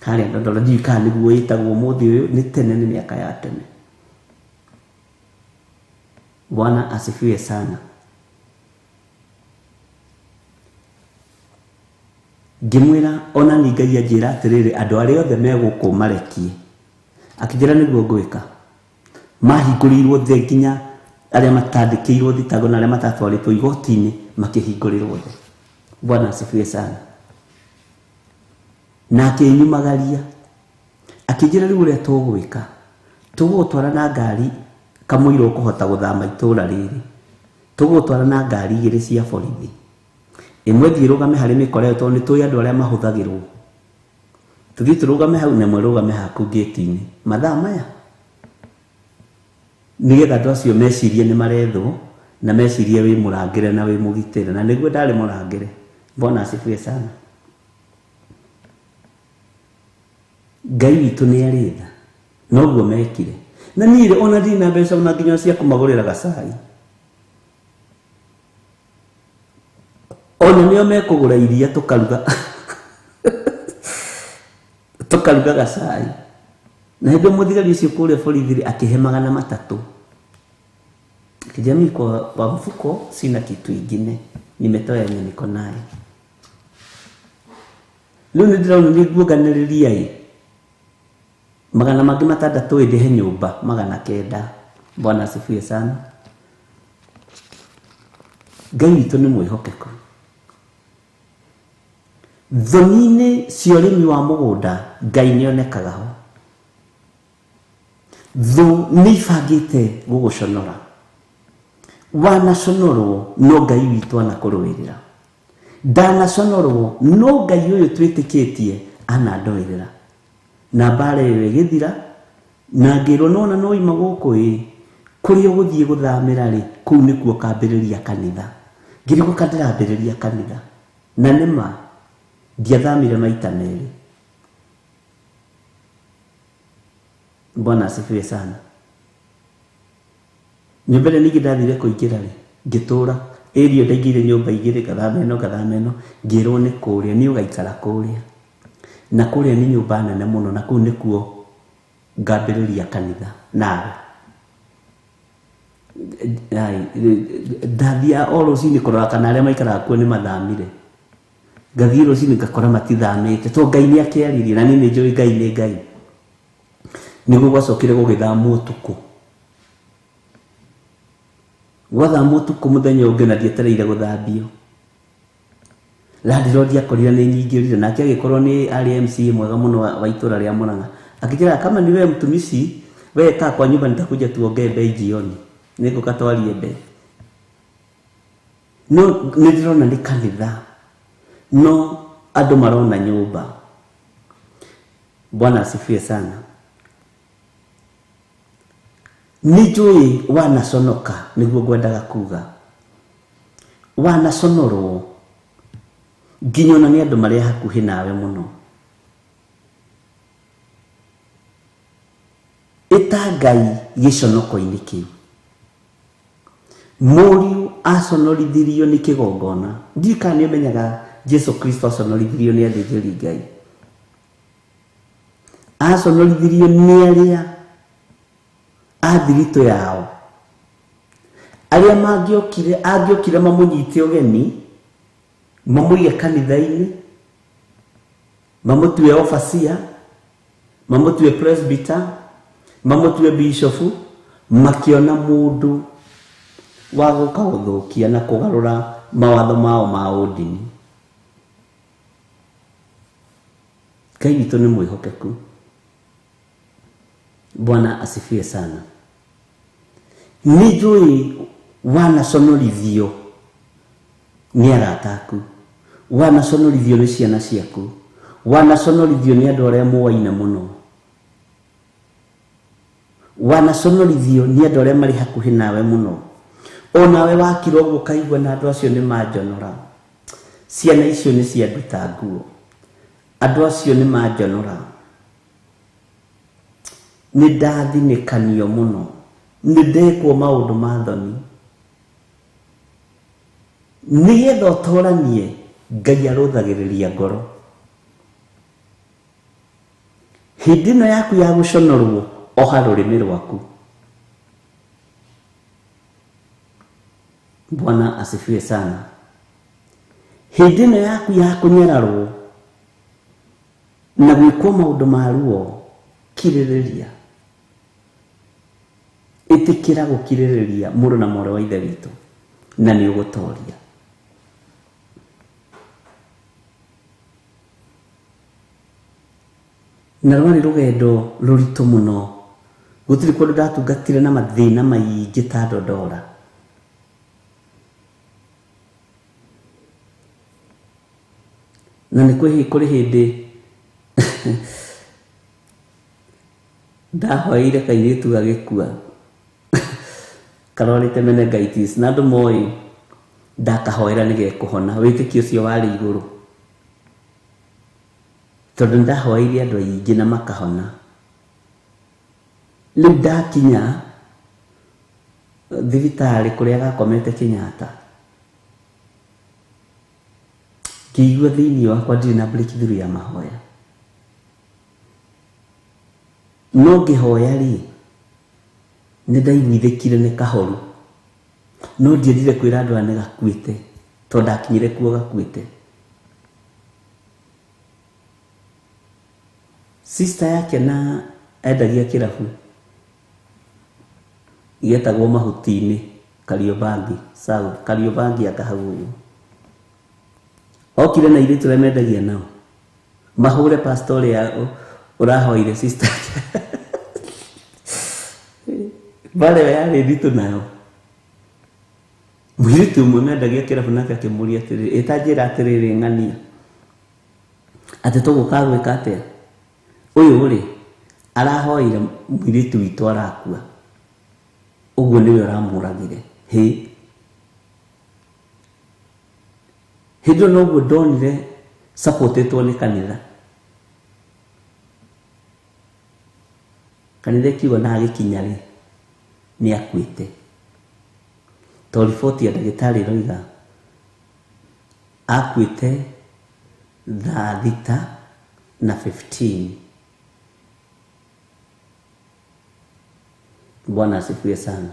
harĩa Ndondoro, ndiũĩ kana nĩguo ĩtagwo ũmũthĩ ũyũ, nĩ tene, nĩ mĩaka ya tene. Bwana asifiwe sana. Ngĩmwĩra ona ni Ngai anjĩra atĩrĩrĩ, andũ arĩa othe me gũkũ marekie. Akĩnjĩra nĩguo ngwĩka. Mahingũrĩirwo thĩ nginya arĩa matandĩkĩirwo thitango na arĩa matatwarĩtwo igoti-inĩ makĩhingũrĩrwo thĩ. Bwana asifiwe sana. Na akĩnyumagaria akĩnjĩra rĩu ũrĩa tũgwĩka, tũgũgũtwara na ngari kamũira ũkũhota gũthama itũra rĩrĩ, tũgũgũtwara na ngari igĩrĩ cia borithi, ĩmwe thiĩ ĩrũgame harĩ mĩkora ĩyo tondũ nĩ tũĩ andũ arĩa mahũthagĩrwo, tũthiĩ tũrũgame hau na ĩmwe ĩrũgame haku ngĩti-inĩ mathaa maya, nĩgetha andũ acio mecirie nĩ marethwo na mecirie wĩ mũrangĩre na wĩ mũgitĩre, na nĩguo ndarĩ mũrangĩre. Bwana asifiwe sana. Ngai witũ nĩ arĩ tha, noguo mekire. Na niĩ ona ndirĩ na mbeca ona nginya cia kũmagũrĩra gacai, ona nĩo mekũgũra iria tũkaruga tũkaruga gacai. Na hĩndĩ ĩyo mũthigari ũcio kũrĩa borithi rĩ akĩhe 300, akĩnjĩra mimi kwa mfuko sina kitu ingine, nimetoa yenye niko nayo. Rĩu nĩ ndĩrona nĩ nguonganĩrĩria ĩ 600 ĩndĩhe nyũmba 900. Bwana asifiwe sana. Ngai witũ nĩ mwĩhokeku. Thoni-inĩ cia ũrĩmi wa mũgũnda Ngai nĩonekaga ho. Thũ nĩ ibangĩte gũgũconora, wanaconorwo no Ngai witũ anakũrũĩrĩra, ndanaconorwo no Ngai ũyũ twĩtĩkĩtie anandoĩrĩra. Na mbara ĩyo ĩgĩthira, na ngĩrwo nona no ima gũkũ ĩ kũrĩa ũgũthiĩ gũthamĩra rĩ, kũu nĩkuo kambĩrĩria kanitha. Ngĩrigwo ka ndĩrambĩrĩria kanitha, na nĩma ndiathamire maita merĩ. Bwana asifiwe sana. Nyũmba ĩrĩa ningĩ ndathire kũingĩra rĩ, ngĩtũra ĩrio, ndaingĩire nyũmba igĩrĩ, ngathama ĩno ngathama ĩno, ngĩrwo nĩ kũrĩa nĩ ũgaikara kũrĩa, na kũrĩa nĩ nyũmba nene mũno, na kũu nĩkuo ngambĩrĩria kanitha. Nawe ndathiaga o rũcinĩ kũrora kana arĩa maikaraga kuo nĩ mathamire, ngathiĩ rũcinĩ ngakora matithamĩte, tondũ Ngai nĩ akĩaririe na niĩ nĩ njũĩ Ngai nĩ Ngai. Nĩguo gwacokire gũgĩthamwo ũtukũ, gwathamwo ũtukũ mũthenya ũngĩ na ndietereire gũthambio. Landlord akorire nĩ nyingĩrire, nake agĩkorwo nĩ arĩ MCA mwega mũno wa itũra rĩa Murang'a, akĩnjĩra kama ni wewe mtumishi, wewe kaa kwa nyumba, nitakuja tuongee bei jioni, nĩngũka twarie bei. No nĩ ndĩrona nĩ kanitha, no andũ marona nyũmba. Bwana asifiwe sana. Nĩ njũĩ wanaconoka, nĩguo ngwendaga kuga. Wanaconorwo nginya ona nĩ andũ marĩa hakuhĩ nawe mũno. Ĩta Ngai gĩconoko-inĩ kĩu. Mũriũ aconorithirio nĩ kĩgongona. Ndiũĩ kana nĩ ũmenyaga Jesu Kristo aconorithirio nĩ athĩnjĩri Ngai. Aconorithirio nĩ arĩa a thiritũ yao, arĩa mangĩokire, angĩokire mamũnyite ũgeni, mamũige kanitha-inĩ, mamũtue overseer, mamũtue presbyter, mamũtue bishofu, makĩona mũndũ wa gũka gũthũkia na kũgarũra mawatho mao ma ũndini. Ngai witũ nĩ mwĩhokeku. Bwana asifiwe sana. Nĩ njũĩ wanaconorithio nĩ arata aku, wanaconorithio nĩ ciana ciaku, wanaconorithio nĩ andũ arĩa moaine mũno, wanaconorithio nĩ andũ arĩa marĩ hakuhĩ nawe mũno. Onawe wakira ũguo ũkaigua na andũ acio nĩ manjonora, ciana icio nĩ cianduta nguo, andũ acio nĩ manjonora, nĩ ndathinĩkanio mũno, nĩ ndekwo maũndũ ma thoni. Nĩgetha ũtoranie, Ngai arũthagĩrĩria ngoro. Hĩndĩ ĩno yaku ya gũconorwo, oha rũrĩmĩ rwaku. Bwana asifiwe sana. Hĩndĩ ĩno yaku ya kũnyararwo na gwĩkwo maũndũ ma ruo, kirĩrĩria. Ĩtĩkĩra gũkirĩrĩria mũrũ na mwarĩ wa Ithe witũ, na nĩ ũgũtoria. Na rwarĩ rũgendo rũritũ mũno. Gũtirĩ kũndũ ndatungatire na mathĩna maingĩ ta Dondora. Na nĩ kũrĩ hĩndĩ ndahoeire kairĩtu gagĩkua karwarĩte meningitis, na andũ moĩ ndakahoera nĩ gekũhona. Wĩtĩkio ũcio warĩ igũrũ, tondũ ndahoeire andũ aingĩ na makahona. Rĩu ndakinya thibitarĩ kũrĩa gakomete Kenyatta, ngĩigua thĩinĩ wakwa ndirĩ na breakthrough ya mahoya. No ngĩhoya rĩ, nĩ ndaiguithĩkire nĩ kahoru, no ndiendire kwĩra andũ aya nĩ gakuĩte, tondũ ndakinyire kuo gakuĩte. Sister yake na endagia kĩrabu gĩetagwo Mahuti-inĩ, Kariobangi South, Kariobangi anga hau ũguo. Okire na airĩtu arĩa mendagia nao mahũre pastor ũrĩa ũrahoire sister yake. Mbara ĩyo yarĩ nditũ nayo. Mũirĩtu ũmwe mendagia kĩrabu nake akĩmũria atĩrĩrĩ, ĩta njĩra atĩrĩrĩ ng'ania, atĩ tũgũka gwĩka atĩa? Ũyũ rĩ, arahoire mũirĩtu witũ arakua, ũguo nĩwe ũramũragire. Hĩ, hĩndĩ ĩyo noguo ndonire supportĩtwo nĩ kanitha. Kanitha ĩkiuga na agĩkinya rĩ, nĩ akuĩte. To riboti ya ndagĩtarĩ ĩroiga akuĩte thaa 6:15. Bwana asifiwe sana.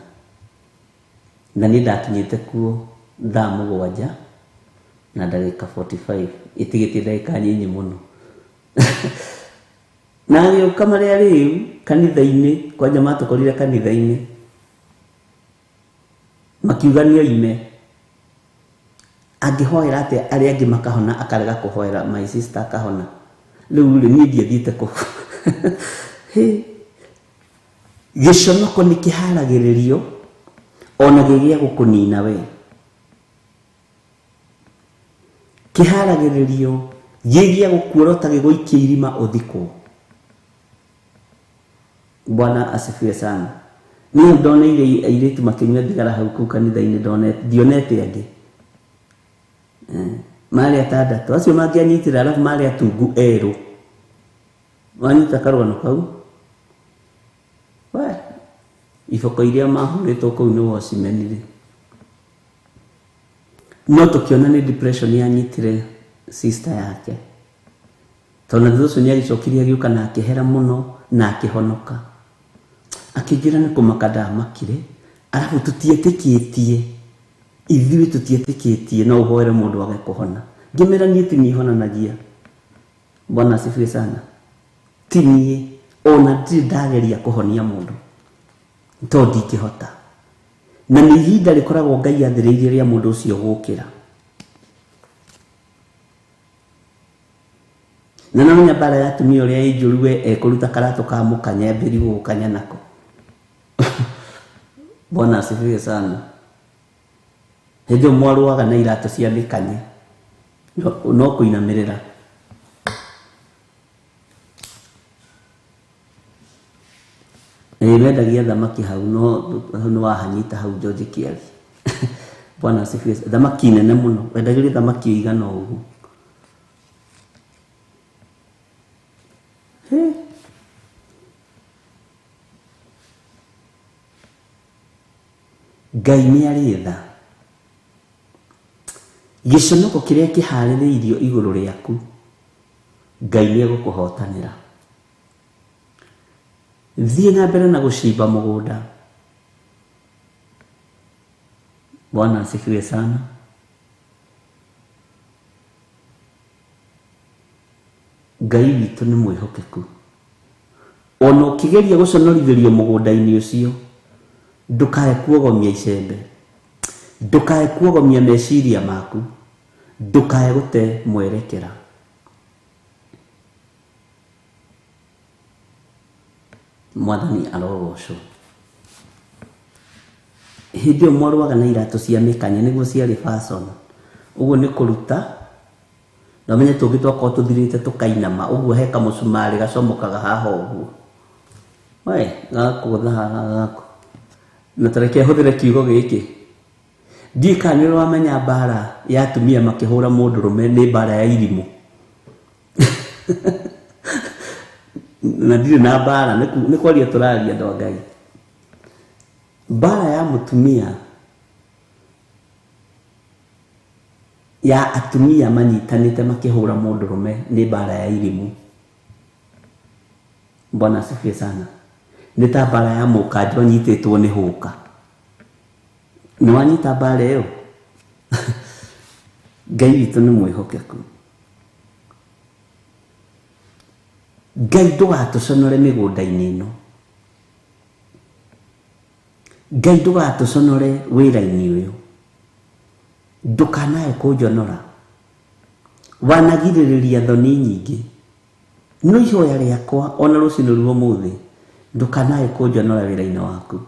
Na niĩ ndakinyĩte kuo thaa 7:45, ĩtigĩtie ndagĩka nyinyi mũno. Na agĩũka marĩa rĩu kanitha-inĩ, kwanja matũkorire kanitha-inĩ, makiuga nĩ oime. Angĩhoera atĩa arĩa angĩ makahona, akarega kũhoera my sister akahona. Rĩu rĩ, niĩ ndiathiĩte kũ. Hĩ, gĩconoko nĩ kĩharagĩrĩrio ona gĩ gĩa gũkũnina we. Kĩharagĩrĩrio gĩgĩa gũkuorota gĩgũikia irima ũthikwo. Bwana asifiwe sana. Niĩ ndoneire airĩtu makĩnyua thigara hau kũu kanitha-inĩ, ndionete angĩ. Marĩ atandatũ acio mangĩanyitire, arabu marĩ atungu erũ. Wanyita karũgano kau? We, iboko iria mahũrĩtwo kũu nĩ wacimenire. No tũkĩona nĩ depression yanyitire sister yake. Tondũ thutha ũcio nĩ agĩcokire agĩũka na akĩhera mũno na akĩhonoka. Akĩnjĩra nĩ kũmaka ndamakire, arabu tũtietĩkĩtie, ithuĩ tũtietĩkĩtie no ũhoere mũndũ age kũhona. Ngĩmera niĩ ti niĩ honanagia. Bwana asifiwe sana. Ti niĩ, ona ndirĩ ndageria kũhonia mũndũ tondũ ndingĩhota. Na nĩ ihinda rĩkoragwo Ngai athĩrĩirie rĩa mũndũ ũcio gũkĩra. Na no menya mbara ya atumia ũrĩa ĩ njũru, we ekũruta karatũ ka mũkanya ambĩrĩrie gũgũkanya nako. Bwana asifiwe sana. Hĩndĩ ĩyo mwarũaga na iratũ cia mĩkanye, no kũinamĩrĩra. Ĩĩ mendagia thamaki hau, no hau nĩ wahanyita hau George Kĩari. Bwana asifiwe. Thamaki nene mũno, wendagĩrio thamaki ĩigana ũguo. Ngai nĩ arĩ tha. Gĩconoko kĩrĩa kĩharĩrĩirio igũrũ rĩaku, Ngai nĩ egũkũhotanĩra. Thiĩ na mbere na gũcimba mũgũnda. Bwana asifiwe sana. Ngai witũ nĩ mwĩhokeku. Ona ũkĩgeria gũconorithĩrio mũgũnda-inĩ ũcio, ndũkae kuogomia icembe, ndũkae kuogomia meciria maku, ndũkae gũte mwerekera. Mwathani arogocwo. Hĩndĩ ĩyo mwarũaga na iratũ cia mĩkanye nĩguo ciarĩ fashion. Ũguo nĩ kũruta na ũmenye tũngĩ twakorwo tũthirĩte tũkainama, ũguo he kamũcumarĩ gacomokaga haha ũguo. We, gakũgũtha haha gaku. Na ta reke hũthĩre kiugo gĩkĩ. Ndiũĩ kana nĩ ũramenya mbara ya atumia makĩhũra mũndũrũme nĩ mbara ya irimũ. Na ndirĩ na mbara, nĩ kwaria tũraria andũ a Ngai. Mbara ya mũtumia ya atumia manyitanĩte makĩhũra mũndũrũme nĩ mbara ya irimũ. Bwana asifiwe sana. Nĩ ta mbara ya mũkanjo anyitĩtwo nĩ hũka. Nĩ wanyita mbara ĩyo? Ngai witũ nĩ mwĩhokeku. Ngai ndũgatũconore mĩgũnda-inĩ ĩno. Ngai ndũgatũconore wĩra-inĩ ũyũ. Ndũkanae kũnjonora. Wanagirĩrĩria thoni nyingĩ. No ihoya rĩakwa ona rũcinĩ rwa ũmũthĩ, ndũkanae kũnjonora wĩra-inĩ waku.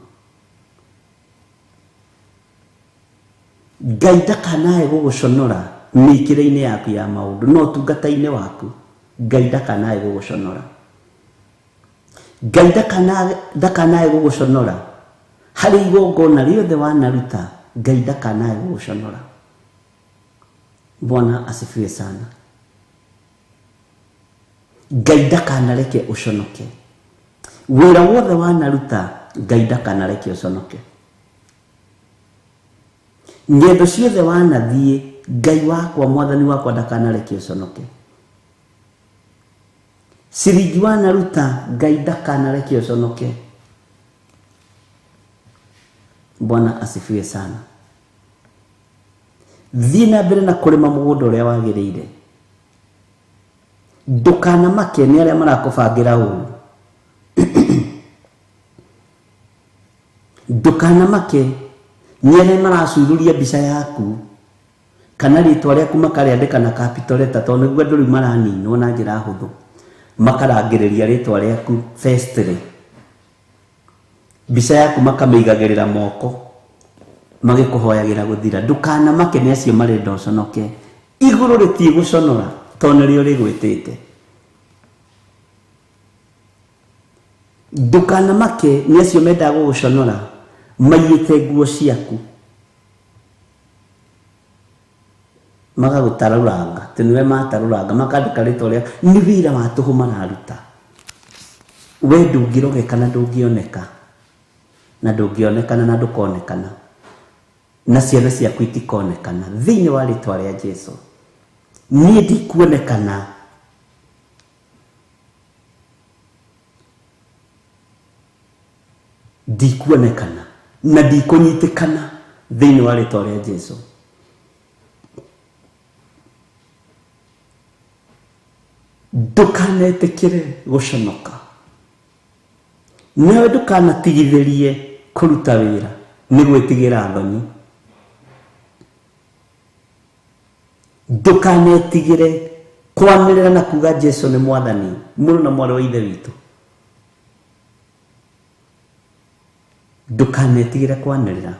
Ngai ndakanae gũgũconora mĩkĩre-inĩ yaku ya maũndũ, no ũtungata-inĩ waku. Ngai ndakanae gũgũconora. Ngai ndakanae gũgũconora harĩ igongona rĩothe wanaruta. Ngai ndakanae gũgũconora. Bwana asifiwe sana. Ngai ndakanareke ũconoke. Wĩra wothe wanaruta, Ngai ndakanareke ũconoke. Ng'endo ciothe wanathiĩ, Ngai wakwa mwathani wakwa ndakanareke ũconoke. Ciringi wanaruta, Ngai ndakanareke ũconoke. Bwana asifiwe sana. Thiĩ na mbere na kũrĩma mũgũnda ũrĩa wagĩrĩire. Ndũkanamake nĩ arĩa marakũbangĩra ũru. Ndũkanamake nĩ arĩa maracururia mbica yaku kana rĩtwa rĩaku makarĩandĩka na capital letter, tondũ nĩguo andũ rĩu maraninwo na njĩra hũthũ. Makarangĩrĩria rĩtwa rĩaku firstly. Mbica yaku makamĩigagĩrĩra moko magĩkũhoyagĩra gũthira. Ndũkanamake nĩ acio marenda ũconoke. Igũrũ rĩtigũconora tondũ nĩrĩo rĩgwĩtĩte. Ndũkanamake nĩ acio mendaga gũgũconora maiyĩte nguo ciaku magagũtarũranga atĩ nĩwe matarũranga makandĩka rĩtwa rĩa nĩ wĩra wa tũhũ mararuta. We ndũngĩrogeka na ndũngĩoneka na ndũngĩonekana na ndũkonekana na ciana ciaku itikonekana thĩinĩ wa rĩtwa rĩa Jesu. Niĩ ndikuonekana ndikuonekana na ndikũnyitĩkana thĩinĩ wa rĩtwa rĩa Jesu. Ndũkanetĩkĩre gũconoka nawe ndũkanatigithĩrie kũruta wĩra nĩ gwĩtigĩra thoni. Ndũkanetigĩre kwanĩrĩra na kuga Jesu nĩ mwathani mũrũ na mwarĩ wa ithe witũ. Ndũkanetigĩre kwanĩrĩra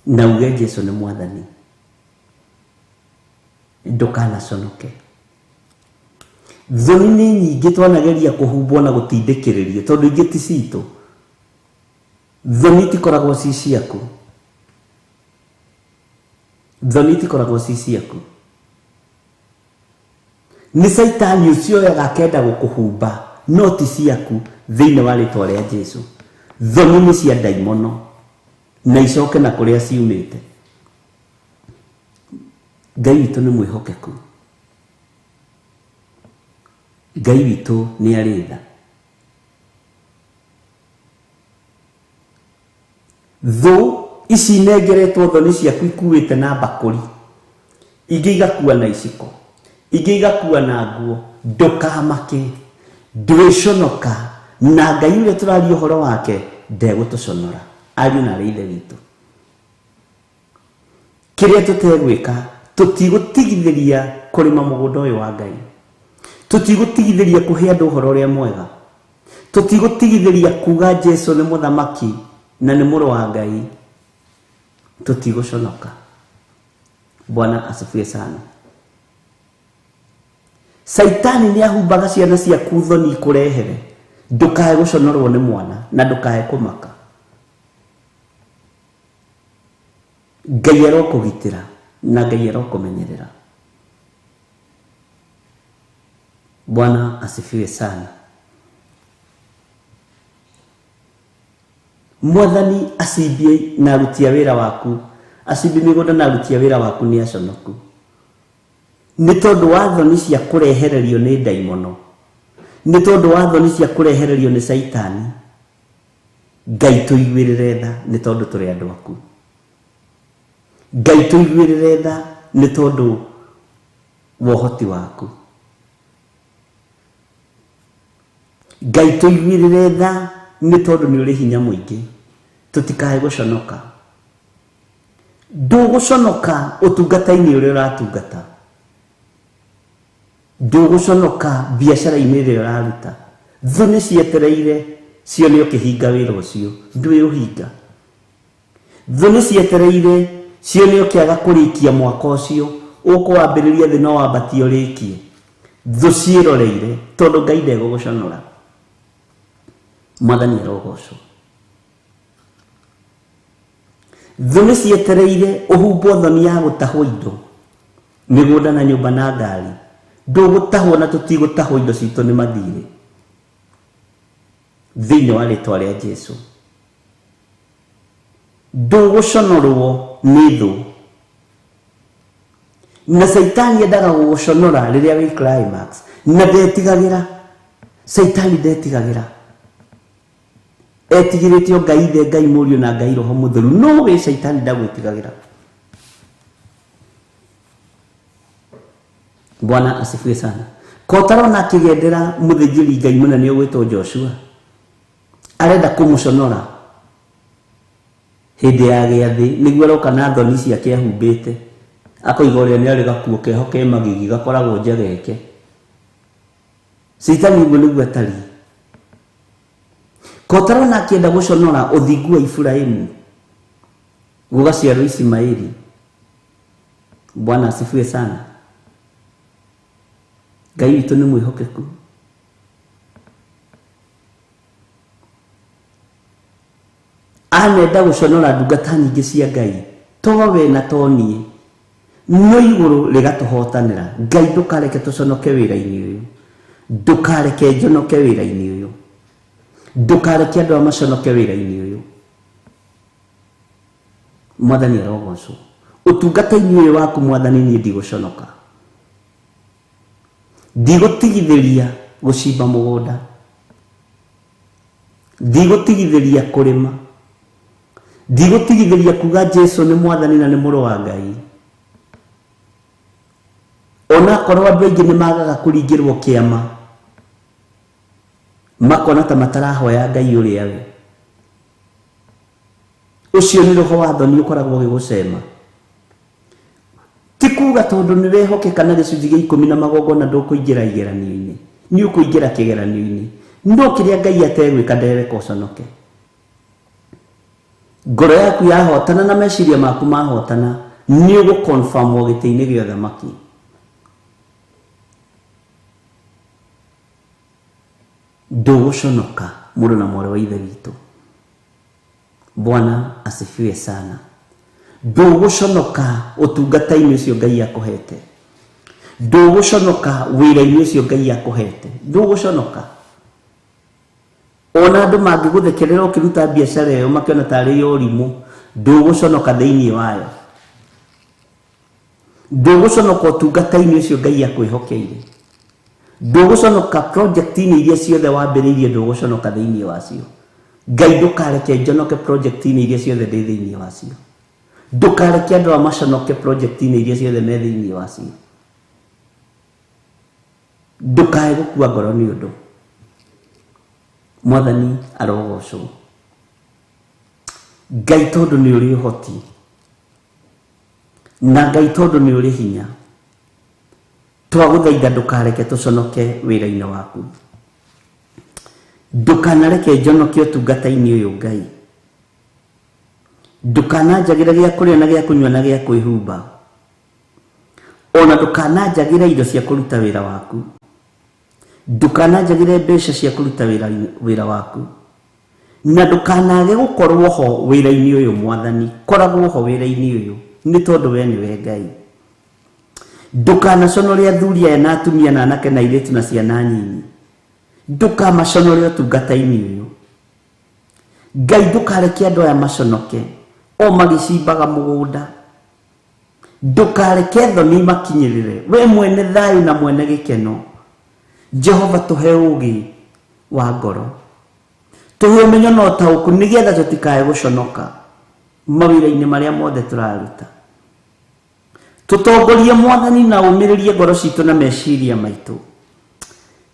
na uge Jesu nĩ mwathani. Ndũkanaconoke. Thoni nĩ nyingĩ twanageria kũhumbwo na gũtindĩkĩrĩrio tondũ ingĩ ti citũ. Thoni itikoragwo ci ciaku. Thoni itikoragwo ci ciaku. Nĩ Caitani ũcio oyaga akenda gũkũhumba no ti ciaku thĩinĩ wa rĩtwa rĩa Jesu. Thoni nĩ cia ndaimono na icoke na kũrĩa ciumĩte. Ngai witũ nĩ mwĩhokeku. Ngai witũ nĩ arĩ tha. Thũ ici inengeretwo thoni ciaku ikuĩte na mbakũri, ingĩ igakua na iciko, ingĩ igakua na nguo. Ndũkamake, ndwĩconoka na Ngai ũrĩa tũraria ũhoro wake ndegũtũconora. Ariũ na arĩ ithe witũ, kĩrĩa tũtegwĩka tũtigũtigithĩria kũrĩma mũgũnda ũyũ wa Ngai, tũtigũtigithĩria kũhe andũ ũhoro ũrĩa mwega, tũtigũtigithĩria kuga Jesu nĩ mũthamaki na nĩ mũrũ wa Ngai. Tũtigũconoka. Bwana asifiwe sana. Saitani nĩ ahumbaga ciana ciaku thoni ikũrehere. Ndũkae gũconorwo nĩ mwana na ndũkae kũmaka. Ngai arokũgitĩra na Ngai arokũmenyerera. Bwana asifiwe sana. Mwathani acimbie na aruti a wĩra waku, acimbie mĩgũnda na aruti a wĩra waku nĩ aconoku nĩ tondũ wa thoni cia kũrehererio nĩ ndaimono, nĩ tondũ wa thoni cia kũrehererio nĩ Caitani. Ngai tũiguĩrĩre tha nĩ tondũ tũrĩ andũ aku. Ngai tũiguĩrĩre tha nĩ tondũ wa ũhoti waku. Ngai tũiguĩrĩre tha nĩ tondũ nĩ ũrĩ hinya mũingĩ. Tũtikae gũconoka. Ndũgũconoka ũtungata-inĩ ũrĩa ũratungata, ndũgũconoka biacara-inĩ ĩrĩa ũraruta. Thũ nĩ cietereire cione ũkĩhinga wĩra ũcio, ndwĩũhinga. Thũ nĩ cietereire cione ũkĩaga kũrĩkia mwaka ũcio, ũkũwambĩrĩria thĩ no wambatie ũrĩkie. Thũ ciĩroreire tondũ Ngai ndegũgũconora. Mwathani arogocwo. Thũ nĩ cietereire ũhumbwo thoni ya gũtahwo indo, mĩgũnda na nyũmba na ngari. Ndũgũtahwo na tũtigũtahwo indo citũ nĩ mathirĩ thĩinĩ wa rĩtwa rĩa Jesu. Ndũgũconorwo nĩ thũ na Caitani endaga gũgũconora rĩrĩa wĩ climax, na ndetigagĩra. Caitani ndetigagĩra, etigĩrĩte o Ngai Ithe, Ngai Mũriũ na Ngai Roho Mũtheru. No we Caitani ndagwĩtigagĩra. Bwana asifiwe sana. Kotarona akĩgendera mũthĩnjĩri Ngai mũnene ũgwĩtwo Joshua arenda kũmũconora hĩndĩ ya gĩathĩ, nĩguo aroka na thoni ciake ahumbĩte, akoiga ũrĩa nĩ arĩ gakuo keho ke magigi gakoragwo njegeke. Caitani ũguo nĩguo atariĩ. Kotarona akĩenda gũconora ũthingu wa Iburahĩmu gũgaciarwo Ismaili. Bwana asifiwe sana. Ngai witũ nĩ mwĩhokeku. Anenda gũconora ndungata nyingĩ cia Ngai towe na toniĩ no igũrũ rĩgatũhotanĩra. Ngai ndũkareke tũconoke wĩra-inĩ ũyũ, ndũkareke njonoke wĩra-inĩ ũyũ, ndũkareke andũ aya maconoke wĩra-inĩ ũyũ. Mwathani arogocwo. Ũtungata-inĩ ũyũ waku Mwathani niĩ ndigũconoka, ndigũtigithĩria gũcimba mũgũnda, ndigũtigithĩria kũrĩma, ndigũtigithĩria kuga Jesu nĩ Mwathani na nĩ mũrũ wa Ngai. Onakorwo andũ aingĩ nĩ magaga kũringĩrwo kĩama, makona ta matarahoya Ngai ũrĩa we, ũcio nĩ roho wa thoni ũkoragwo ũgĩgũcema. Ti kuga tondũ nĩ wehokeka na gĩcunjĩ gĩa 10 na magongona ndũkũingĩra igeranio-inĩ, nĩ ũkũingĩra kĩgeranio-inĩ, no kĩrĩa Ngai ategwĩka ndereka ũconoke. Ngoro yaku yahotana na meciria maku mahotana, nĩ ũgũconfirmwo gĩtĩ-inĩ gĩa ũthamaki. Ndũgũconoka mũrũ na mwarĩ wa Ithe witũ. Bwana asifiwe sana. Ndũgũconoka ũtungata-inĩ ũcio Ngai akũhete, ndũgũconoka wĩra-inĩ ũcio Ngai akũhete, ndũgũconoka. Ona andũ mangĩgũthekerera ũkĩruta biacara ĩyo makĩona tarĩ ya ũrimũ, ndũgũconoka thĩinĩ wayo. Ndũgũconoka ũtungata-inĩ ũcio Ngai akwĩhokeire, ndũgũconoka project-inĩ iria ciothe wambĩrĩirie, ndũgũconoka thĩinĩ wacio. Ngai ndũkareke njonoke project-inĩ iria ciothe ndĩ thĩinĩ wacio, ndũkareke andũ aya maconoke project-inĩ iria ciothe me thĩinĩ wacio. Ndũkae gũkua ngoro nĩ ũndũ. Mwathani arogocwo. Ngai tondũ nĩ ũrĩ ũhoti, na Ngai tondũ nĩ ũrĩ hinya, twagũthaitha ndũkareke tũconoke wĩra-inĩ waku, ndũkanareke njonoke ũtungata-inĩ ũyũ Ngai, ndũkananjagĩre gĩa kũrĩa na gĩa kũnyua na gĩa kwĩhumba, ona ndũkananjagĩre indo cia kũruta wĩra waku, ndũkananjagĩre mbeca cia kũruta wĩra waku, na ndũkanage gũkorwo ho wĩra-inĩ ũyũ Mwathani, koragwo ho wĩra-inĩ ũyũ nĩ tondũ we nĩwe Ngai. Ndũkanaconore athuri aya na atumia na anake na airĩtu na ciana nyinyi, ndũkamaconore ũtungata-inĩ ũyũ. Ngai ndũkareke andũ aya maconoke o magĩcimbaga mũgũnda, ndũkareke thoni makinyĩrĩre, we mwene thayũ na mwene gĩkeno. Jehova tũhe ũũgĩ wa ngoro, tũhe ũmenyo na ũtaũku, nĩgetha tũtikae gũconoka mawĩra-inĩ marĩa mothe tũraruta. Tũtongorie Mwathani na ũmĩrĩrie ngoro citũ na meciria maitũ.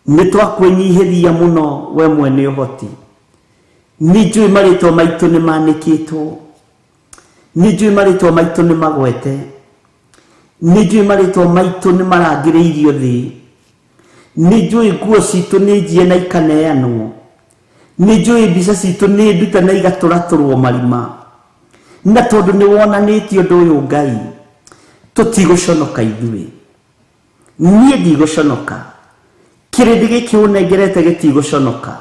Nĩ twakwĩnyihĩria mũno we mwene ũhoti. Nĩ njũĩ marĩtwa maitũ nĩ manĩkĩtwo, nĩ njũĩ marĩtwa maitũ nĩ magwete, nĩ njũĩ marĩtwa maitũ nĩ marangĩrĩirio thĩ, nĩ njũĩ nguo citũ nĩ njie na ikaneanwo, nĩ njũĩ mbica citũ nĩ ndute na igatũratũrwo marima. Na tondũ nĩ wonanĩtie ũndũ ũyũ Ngai, tũtigũconoka ithuĩ. Niĩ ndigũconoka, kĩrĩndĩ gĩkĩ ũnengerete gĩtigũconoka.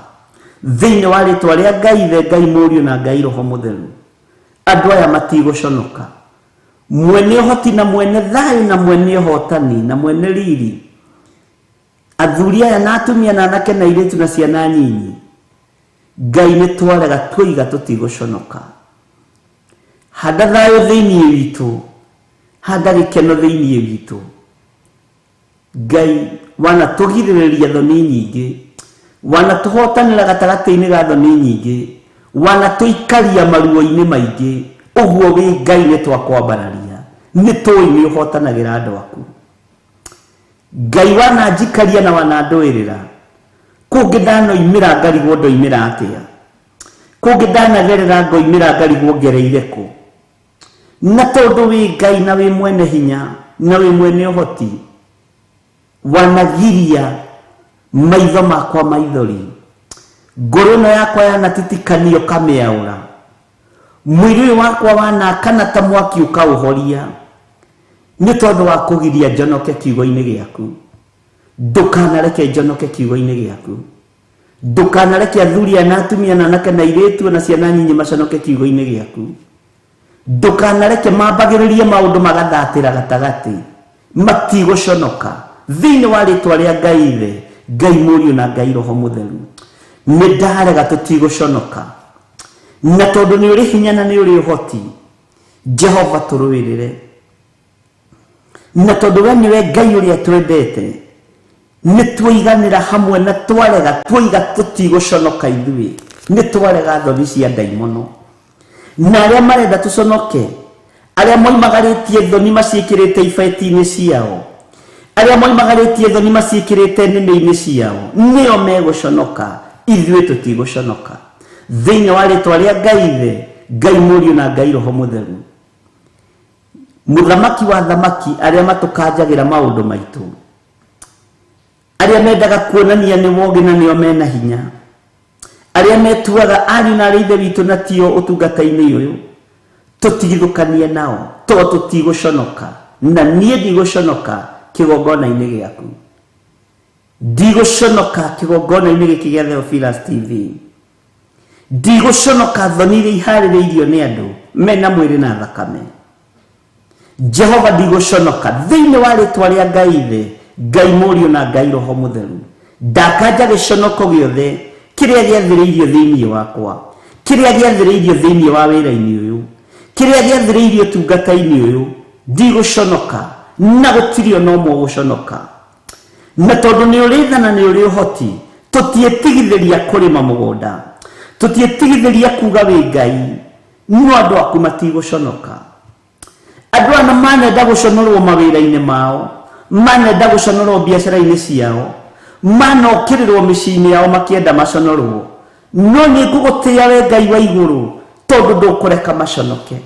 Thĩinĩ wa rĩtwa rĩa Ngai Ithe, Ngai Mũriũ na Ngai Roho Mũtheru, andũ aya matigũconoka. Mwene ũhoti na mwene thayũ na mwene ũhotani na mwene riri, athuri aya na atumia na anake na airĩtu na ciana nyinyi, Ngai nĩ twarega twoiga tũtigũconoka. Handa thayũ thĩinĩ witũ, handa gĩkeno thĩinĩ witũ. Ngai wanatũgirĩrĩria thoni nyingĩ, wanatũhotanĩra gatagatĩ-inĩ ga thoni nyingĩ, wanatũikaria maruo-inĩ maingĩ, ũguo wĩ Ngai nĩ twakwambararia, nĩ tũĩ nĩ ũhotanagĩra andũ aku. Ngai wananjikaria na wanandũĩrĩra, kũngĩ ndanoimĩra ngarigwo ndoimĩra atĩa, kũngĩ ndanagerera ngoimĩra ngarigwo ngereire kũ. Na tondũ wĩ Ngai na wĩ mwene hinya na wĩ mwene ũhoti, wanagiria maitho makwa maithori, ngoro ĩno yakwa yanatitikanio kamĩaũra, mwĩrĩ ũyũ wakwa wanakana ta mwaki ũkaũhoria, nĩ tondũ wa kũgiria njonoke kiugo-inĩ gĩaku. Ndũkanareke njonoke kiugo-inĩ gĩaku. Ndũkanareke athuri aya na atumia na anake na airĩtu na ciana nyinyi maconoke kiugo-inĩ gĩaku. Ndũkanareke mambagĩrĩrie maũndũ magathatĩra gatagatĩ, matigũconoka. Thĩinĩ wa rĩtwa rĩa Ngai Ithe, Ngai Mũriũ na Ngai Roho Mũtheru, nĩ ndarega tũtigũconoka. Na tondũ nĩ ũrĩ hinya na nĩ ũrĩ ũhoti, Jehova tũrũĩrĩre. Na tondũ we nĩwe Ngai ũrĩa twendete, nĩ twoiganĩra hamwe na twarega, twoiga tũtigũconoka ithuĩ, nĩ twarega thoni cia ndaimono. Na arĩa marenda tũconoke, arĩa moimagarĩtie thoni maciĩkĩrĩte ibeti-inĩ ciao, arĩa moimagarĩtie thoni maciĩkĩrĩte nĩmĩ-inĩ ciao, nĩo megũconoka, ithuĩ tũtigũconoka. Thĩinĩ wa rĩtwa rĩa Ngai Ithe, Ngai Mũriũ na Ngai Roho Mũtheru, Mũthamaki wa thamaki, arĩa matũkanjagĩra maũndũ maitũ, arĩa mendaga kuonania nĩ wogĩ na nĩo mena hinya, arĩa metuaga ariũ na arĩ ithe witũ na tio ũtungata-inĩ ũyũ, tũtigithũkanie nao, to tũtigũconoka, na niĩ ndigũconoka kĩgongona-inĩ gĩaku. Ndigũconoka kĩgongona-inĩ gĩkĩ gĩa Theophilus TV. Ndigũconoka thoni iria iharĩrĩirio nĩ andũ mena mwĩrĩ na thakame. Jehova ndigũconoka thĩinĩ wa rĩtwa rĩa Ngai Ithe, Ngai Mũriũ na Ngai Roho Mũtheru. Ndakanja gĩconoko gĩothe kĩrĩa gĩathĩrĩirio thĩinĩ wakwa, kĩrĩa gĩathĩrĩirio thĩinĩ wa wĩra-inĩ ũyũ, kĩrĩa gĩathĩrĩirio ũtungata-inĩ ũyũ, ndigũconoka na gũtirĩ ona ũmwe ũgũconoka. Na tondũ nĩ ũrĩ tha na nĩ ũrĩ ũhoti, tũtiĩtigithĩria kũrĩma mũgũnda, tũtiĩtigithĩria kuga wĩ Ngai, no andũ aku matigũconoka. Andũ aya manenda gũconorwo mawĩra-inĩ mao, manenda gũconorwo biacara-inĩ ciao, manokĩrĩrwo mĩciĩ-inĩ yao makĩenda maconorwo, no nĩ ngũgũtĩĩa we Ngai wa igũrũ, tondũ ndũkũreka maconoke,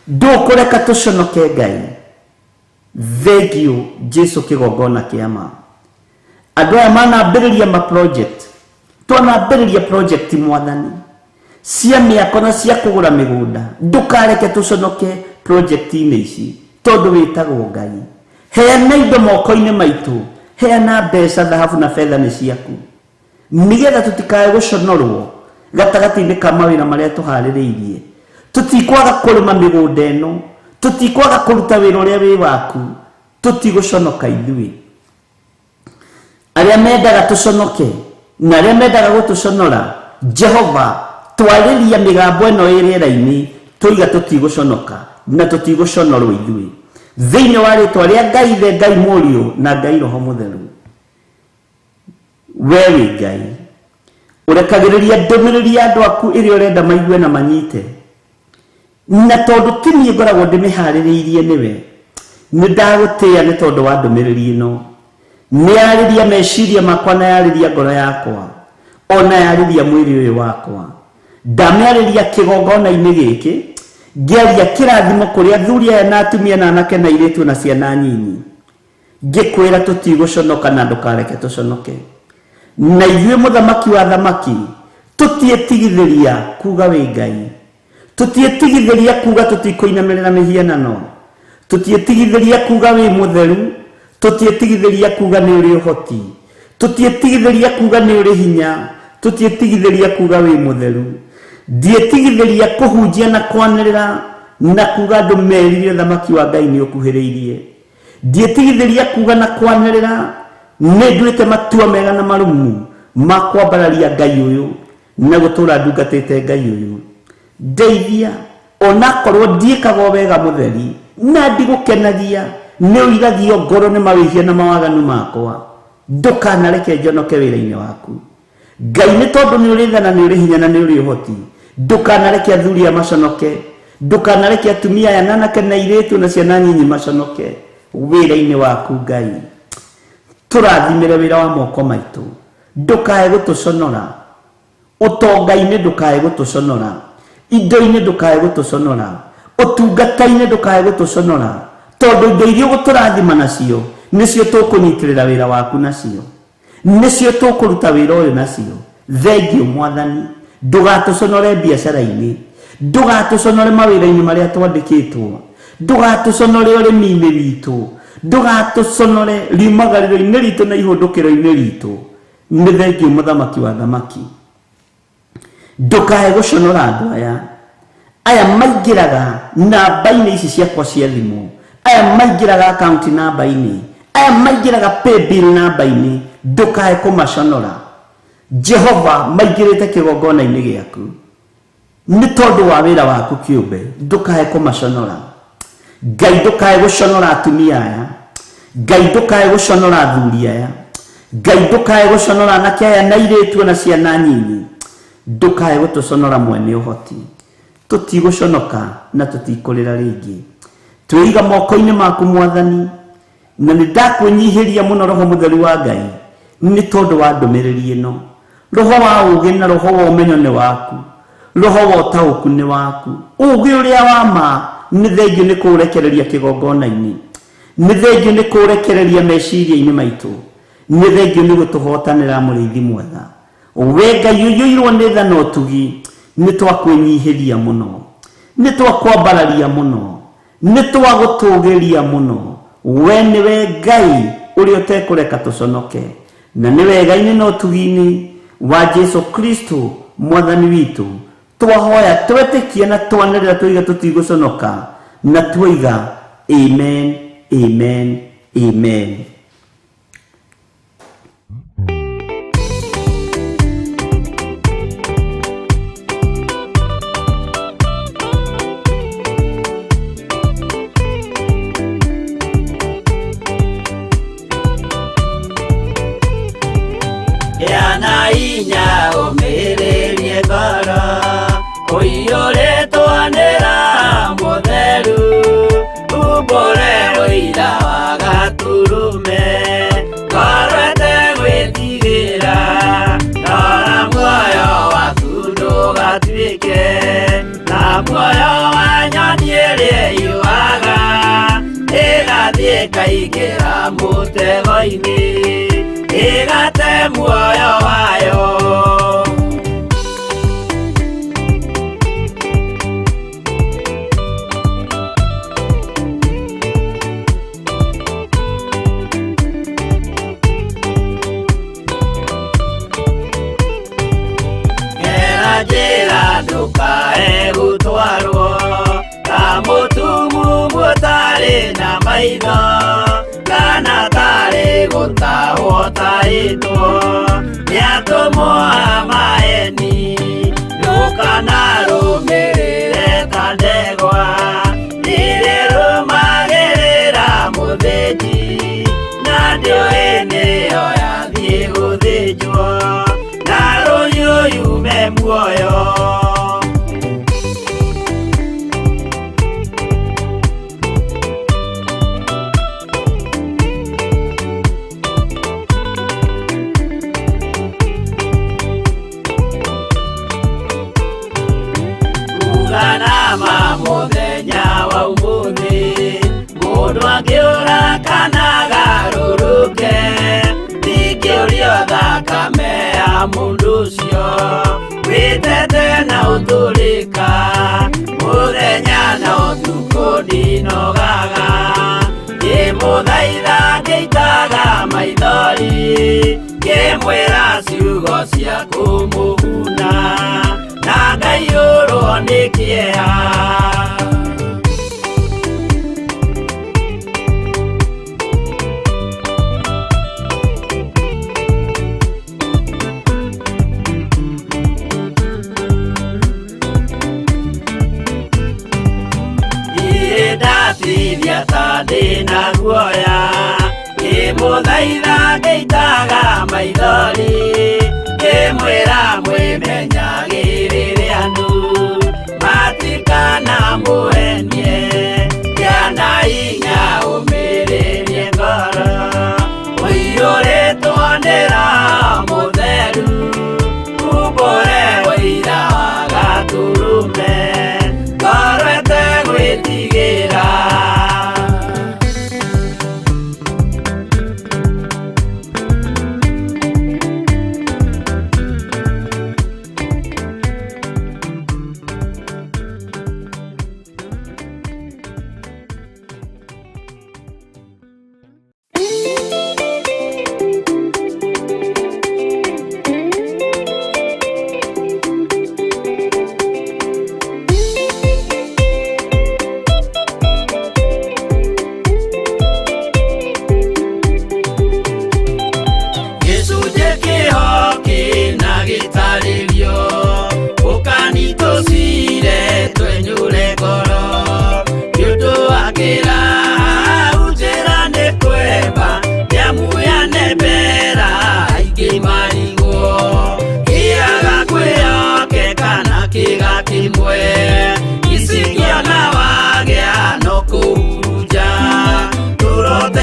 ndũkũreka tũconoke Ngai. Thank you Jesu kĩgongona kĩa ma. Andũ aya manambĩrĩria ma project, twanambĩrĩria project mwathani cia mĩako na cia kũgũra mĩgũnda, ndũkareke tũconoke project-inĩ ici, tondũ wĩtagwo Ngai. Heana indo moko-inĩ maitũ, heana mbeca, thahabu na betha nĩ ciaku, nĩgetha tũtikae gũconorwo gatagatĩ-inĩ ka mawĩra marĩa tũharĩrĩirie. Tũtikwaga kũrĩma mĩgũnda ĩno, tũtikwaga kũruta wĩra ũrĩa wĩ waku, tũtigũconoka ithuĩ. Arĩa mendaga tũconoke na arĩa mendaga gũtũconora, Jehova twarĩria mĩgambo ĩno ĩ rĩera-inĩ, tũiga tũtigũconoka na tũtigũconorwo ithuĩ. Thĩinĩ wa rĩtwa rĩa Ngai Ithe, Ngai Mũriũ na Ngai Roho Mũtheru, we wĩ Ngai ũrekagĩrĩria ndũmĩrĩri ya andũ aku ĩrĩa ũrenda maigue na manyite. Na tondũ ti niĩ ngoragwo ndĩmĩharĩrĩirie nĩwe, nĩ ndagũtĩĩa nĩ tondũ wa ndũmĩrĩri ĩno. Nĩ yarĩria meciria makwa na yarĩria ngoro yakwa, ona yarĩria mwĩrĩ ũyũ wakwa. Ndamĩarĩria kĩgongona-inĩ gĩkĩ, ngĩaria kĩrathimo kũrĩ athuri aya na atumia na anake na airĩtu na ciana nyinyi, ngĩkwĩra tũtigũconoka na ndũkareke tũconoke. Na ithuĩ mũthamaki wa thamaki tũtiĩtigithĩria kuga wĩ Ngai, tũtiĩtigithĩria kuga tũtikũinamĩrĩra mĩhianano, tũtiĩtigithĩria kuga wĩ mũtheru, tũtiĩtigithĩria kuga nĩ ũrĩ ũhoti, tũtiĩtigithĩria kuga nĩ ũrĩ hinya, tũtiĩtigithĩria kuga wĩ mũtheru. Ndiĩtigithĩria kũhunjia na kwanĩrĩra na kuga andũ merire thamaki wa Ngai nĩ ũkuhĩrĩirie. Ndiĩtigithĩria kuga na kwanĩrĩra nĩ nduĩte matua mega na marũmu ma kwambararia Ngai ũyũ na gũtũra ndungatĩte Ngai ũyũ. Ndeithia onakorwo ndiĩkaga wega mũtheri na ndigũkenagia, nĩ ũiragio ngoro nĩ mawĩhia na mawaganu makwa, ndũkanareke njonoke wĩra-inĩ waku. Ngai nĩ tondũ nĩ ũrĩ tha na nĩ ũrĩ hinya na nĩ ũrĩ ũhoti, ndũkanareke athuri aya maconoke, ndũkanareke atumia aya na anake na airĩtu na ciana nyinyi maconoke wĩra-inĩ waku. Ngai tũrathimĩre wĩra wa moko maitũ, ndũkae gũtũconora ũtonga-inĩ, ndũkae gũtũconora indo-inĩ, ndũkae gũtũconora ũtungata-inĩ, ndũkae gũtũconora, tondũ indo iria ũgũtũrathima nacio nĩcio tũkũnyitĩrĩra wĩra waku nacio, nĩcio tũkũruta wĩra ũyũ nacio. Thengiũ mwathani, ndũgatũconore biacara-inĩ, ndũgatũconore mawĩra-inĩ marĩa twandĩkĩtwo, ndũgatũconore ũrĩmi-inĩ witũ, Ndũgatũconore riumagarĩro-inĩ ritũ na ihũndũkĩro-inĩ ritũ. Nĩ thengiũ mũthamaki wa thamaki. Ndũkae gũconora andũ aya. Aya maingĩraga namba-inĩ ici ciakwa cia thimũ. Aya maingĩraga account namba-inĩ. Aya maingĩraga paybill namba-inĩ. Ndũkae kũmaconora. Jehova maingĩrĩte kĩgongona-inĩ gĩaku. Nĩ tondũ wa wĩra waku kĩũmbe. Ndũkae kũmaconora. Ngai ndũkae gũconora atumia aya. Ngai ndũkae gũconora athuri aya. Ngai ndũkae gũconora anake aya na airĩtu na ciana nyinyi. Ndũkae gũtũconora mwene ũhoti. Tũtigũconoka na tũtikũrĩra rĩngĩ. Twĩiga moko-inĩ maku mwathani, na nĩ ndakwĩnyihĩria mũno roho mũtheru wa Ngai nĩ tondũ wa ndũmĩrĩri ĩno. Roho wa ũũgĩ na roho wa ũmenyo nĩ waku. Roho wa ũtaũku nĩ waku. Ũũgĩ ũrĩa wa ma nĩ thengiũ nĩ kũũrekereria kĩgongona-inĩ. Nĩ thengiũ nĩ kũũrekereria meciria-inĩ maitũ. Nĩ thengiũ nĩ gũtũhotanĩra mũrĩithi mwega. We Ngai ũiyũirwo nĩ tha na ũtugi, nĩ twakwĩnyihĩria mũno. Nĩ twakwambararia mũno. Nĩ twagũtũgĩria mũno. We nĩwe Ngai ũrĩa ũtekũreka tũconoke. Na nĩ wega-inĩ na ũtugi-inĩ wa Jesu Kristo mwathani witũ. Twahoya twetĩkia na twanĩrĩra twoiga tũtigũconoka na twoiga amen, amen, amen. Yana inya ũmĩrĩrie ngoro ũiyũrĩtwo nĩ Roho Mũtheru umbũre ũira wa Gatũrũme ngoro ĩtegwĩtigĩra rora muoyo waku ndũgatuĩke ta muoyo wa nyoni ĩrĩa ĩũaga ĩgathiĩ ĩkaingĩra mũtego-inĩ ĩgate muoyo wayo. Gera njĩra ndũkae gũtwarwo ta mũtumumu ũtarĩ na maitho kana tarĩ gũtahwo tarĩtwo nĩ atũmwo a maeni ndũkanarũmĩrĩre ta ndegwa irĩrũmagĩrĩra mũthĩnji na ndĩũĩ nĩyo yathiĩ gũthĩnjwo na rũhiũ yume muoyo. Uganama mũthenya wa ũmũthĩ mũndũ angĩũra kana agarũrũke ndingĩũrio thakame ya mũndũ ũcio wĩtete na ũtũrĩka mũthenya na ũtukũ ndinogaga ngĩmũthaitha ngĩitaga maithori ngĩmwĩra ciugo cia kũmũguna na ngaiyũrwo nĩ kĩeha. Ndatithia ta ndĩna guoya ngĩmũthaitha ngĩitaga maithori ngĩmwĩra mwĩmenyagĩrĩre andũ matikanamũhenie kĩana inya ũmĩrĩrie ngoro ũiyũrĩtwo nĩ Roho Mũtheru umbũre ũira wa Gatũrũme ngoro ĩtegwĩtigĩra.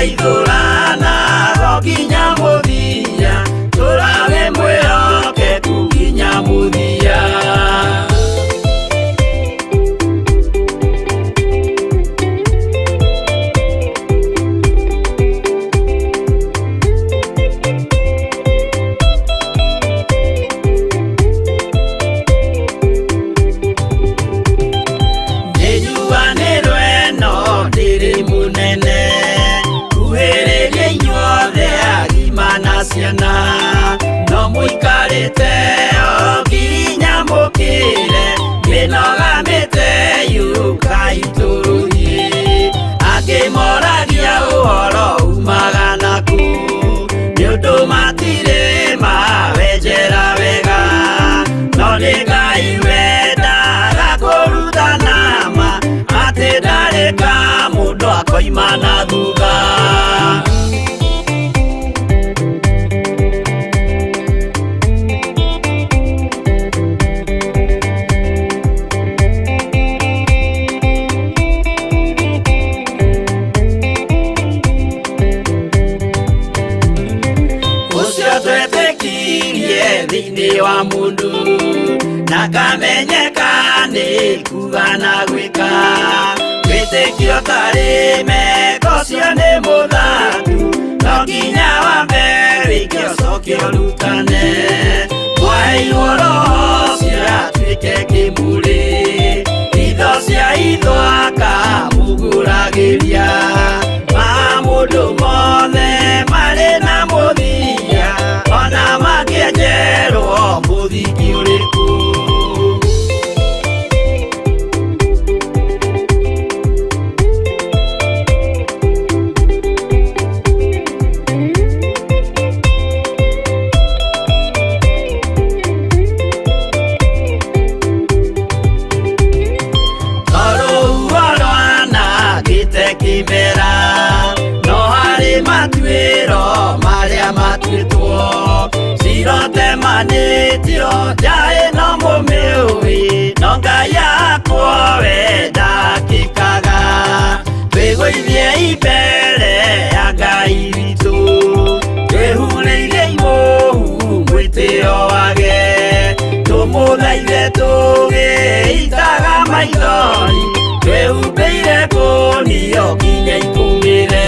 Tũgateithũrana nginya mũthia, tũrawe mwĩhokeku nginya mũthia. Nĩnjuanĩrwo ĩno ndĩrĩ mũnene, kuhĩrĩria inyuothe agima na ciana, no mũikarĩte o nginya mũkĩre, mĩnoga mĩte yũkai tũrũthiĩ. Angĩ moragia ũhoro umaga nakũ, nĩ ũndũ matirĩ mawenjera wega, no nĩ Ngai wendaga kũrutana ma, atĩ ndarĩ ka mũndũ akoima na thutha. Ũcio twetĩkirie thĩinĩ wa mũndũ, na kamenyeka nĩ kuga na gwĩka, wĩtĩkio tarĩ meko ũcio nĩ mũthangu, no nginya wambe wĩke ũcoke ũrutane. Mwaheirwo Roho ũcio atuĩke kĩmũrĩ, itho cia itho akamũgũragĩria, ma mũndũ mothe marĩ na mũthia, ona mangĩenjerwo mũthingi ũrĩkũ. Tondũ rwanangĩte kĩmera, no harĩ matuĩro marĩa matuĩtwo, cirotemanĩtio nja ĩno mũmĩũĩ, no Ngai akwo we ndakĩkaga. Twĩgũithiei mbere ya Ngai witũ, twĩhurĩire imũhu mwĩtĩo wage, tũmũthaithe tũgĩitaga maithori, twĩhumbĩire kũnio nginya ikũmĩre.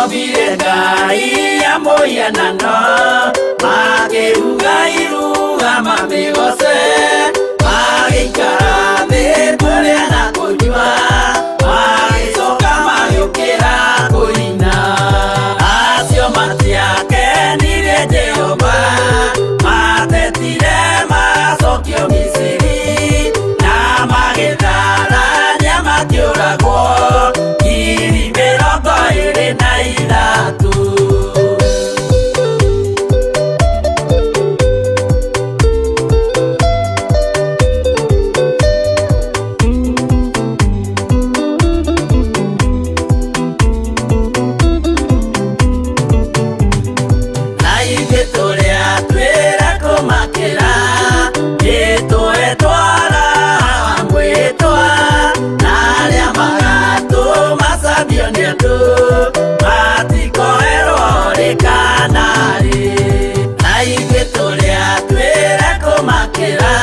Mombire ngai ya mũhianano, makĩruga iruga mamĩgoce, magĩikara thĩ kũrĩa na kũnyua, magĩcoka magĩũkĩra kũina. Acio matiakenirie Jehova, matetire macokio Misiri, na magĩtharania makĩũragwo 23,000. Na ithuĩ tũrĩa twĩra kũmakĩra, nĩtũetwara mwĩtwa, na arĩa magatũmacambio nĩ andũ, matikoerwo rĩ kana rĩ. Na ithuĩ tũrĩa twĩra kũmakĩra,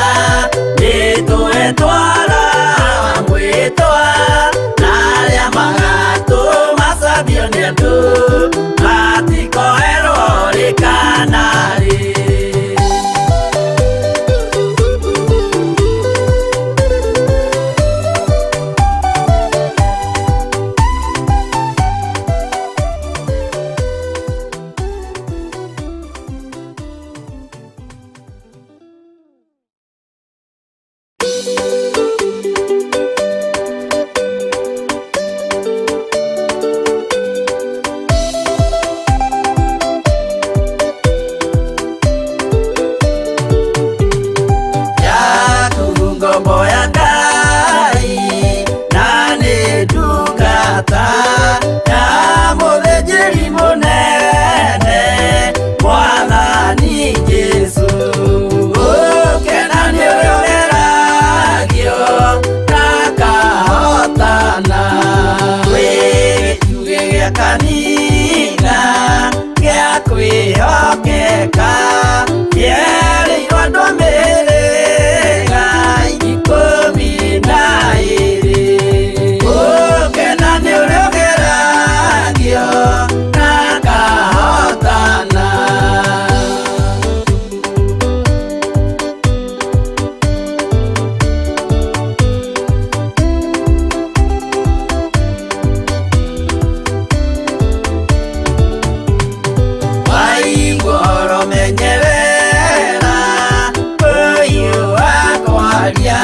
nĩtũetwara mwĩtwa, na arĩa magatũmacambio nĩ andũ, matikoerwo rĩ kana rĩ. Yakubu ngombo ya Ngai, na nĩ ndungata ya mũthĩnjĩri mũnene, Mwathani Jesũ. Ũkena nĩ ũrĩa ũgeragio na akahotana. Wĩ gĩtugĩ gĩa kanitha gĩa kwĩhokeka, kĩerĩirwo andũ a mĩhĩrĩga 12. Ũkena nĩ ũrĩa ũgeragio na akahotana. Waigua menyerera ũyũ wakwaria,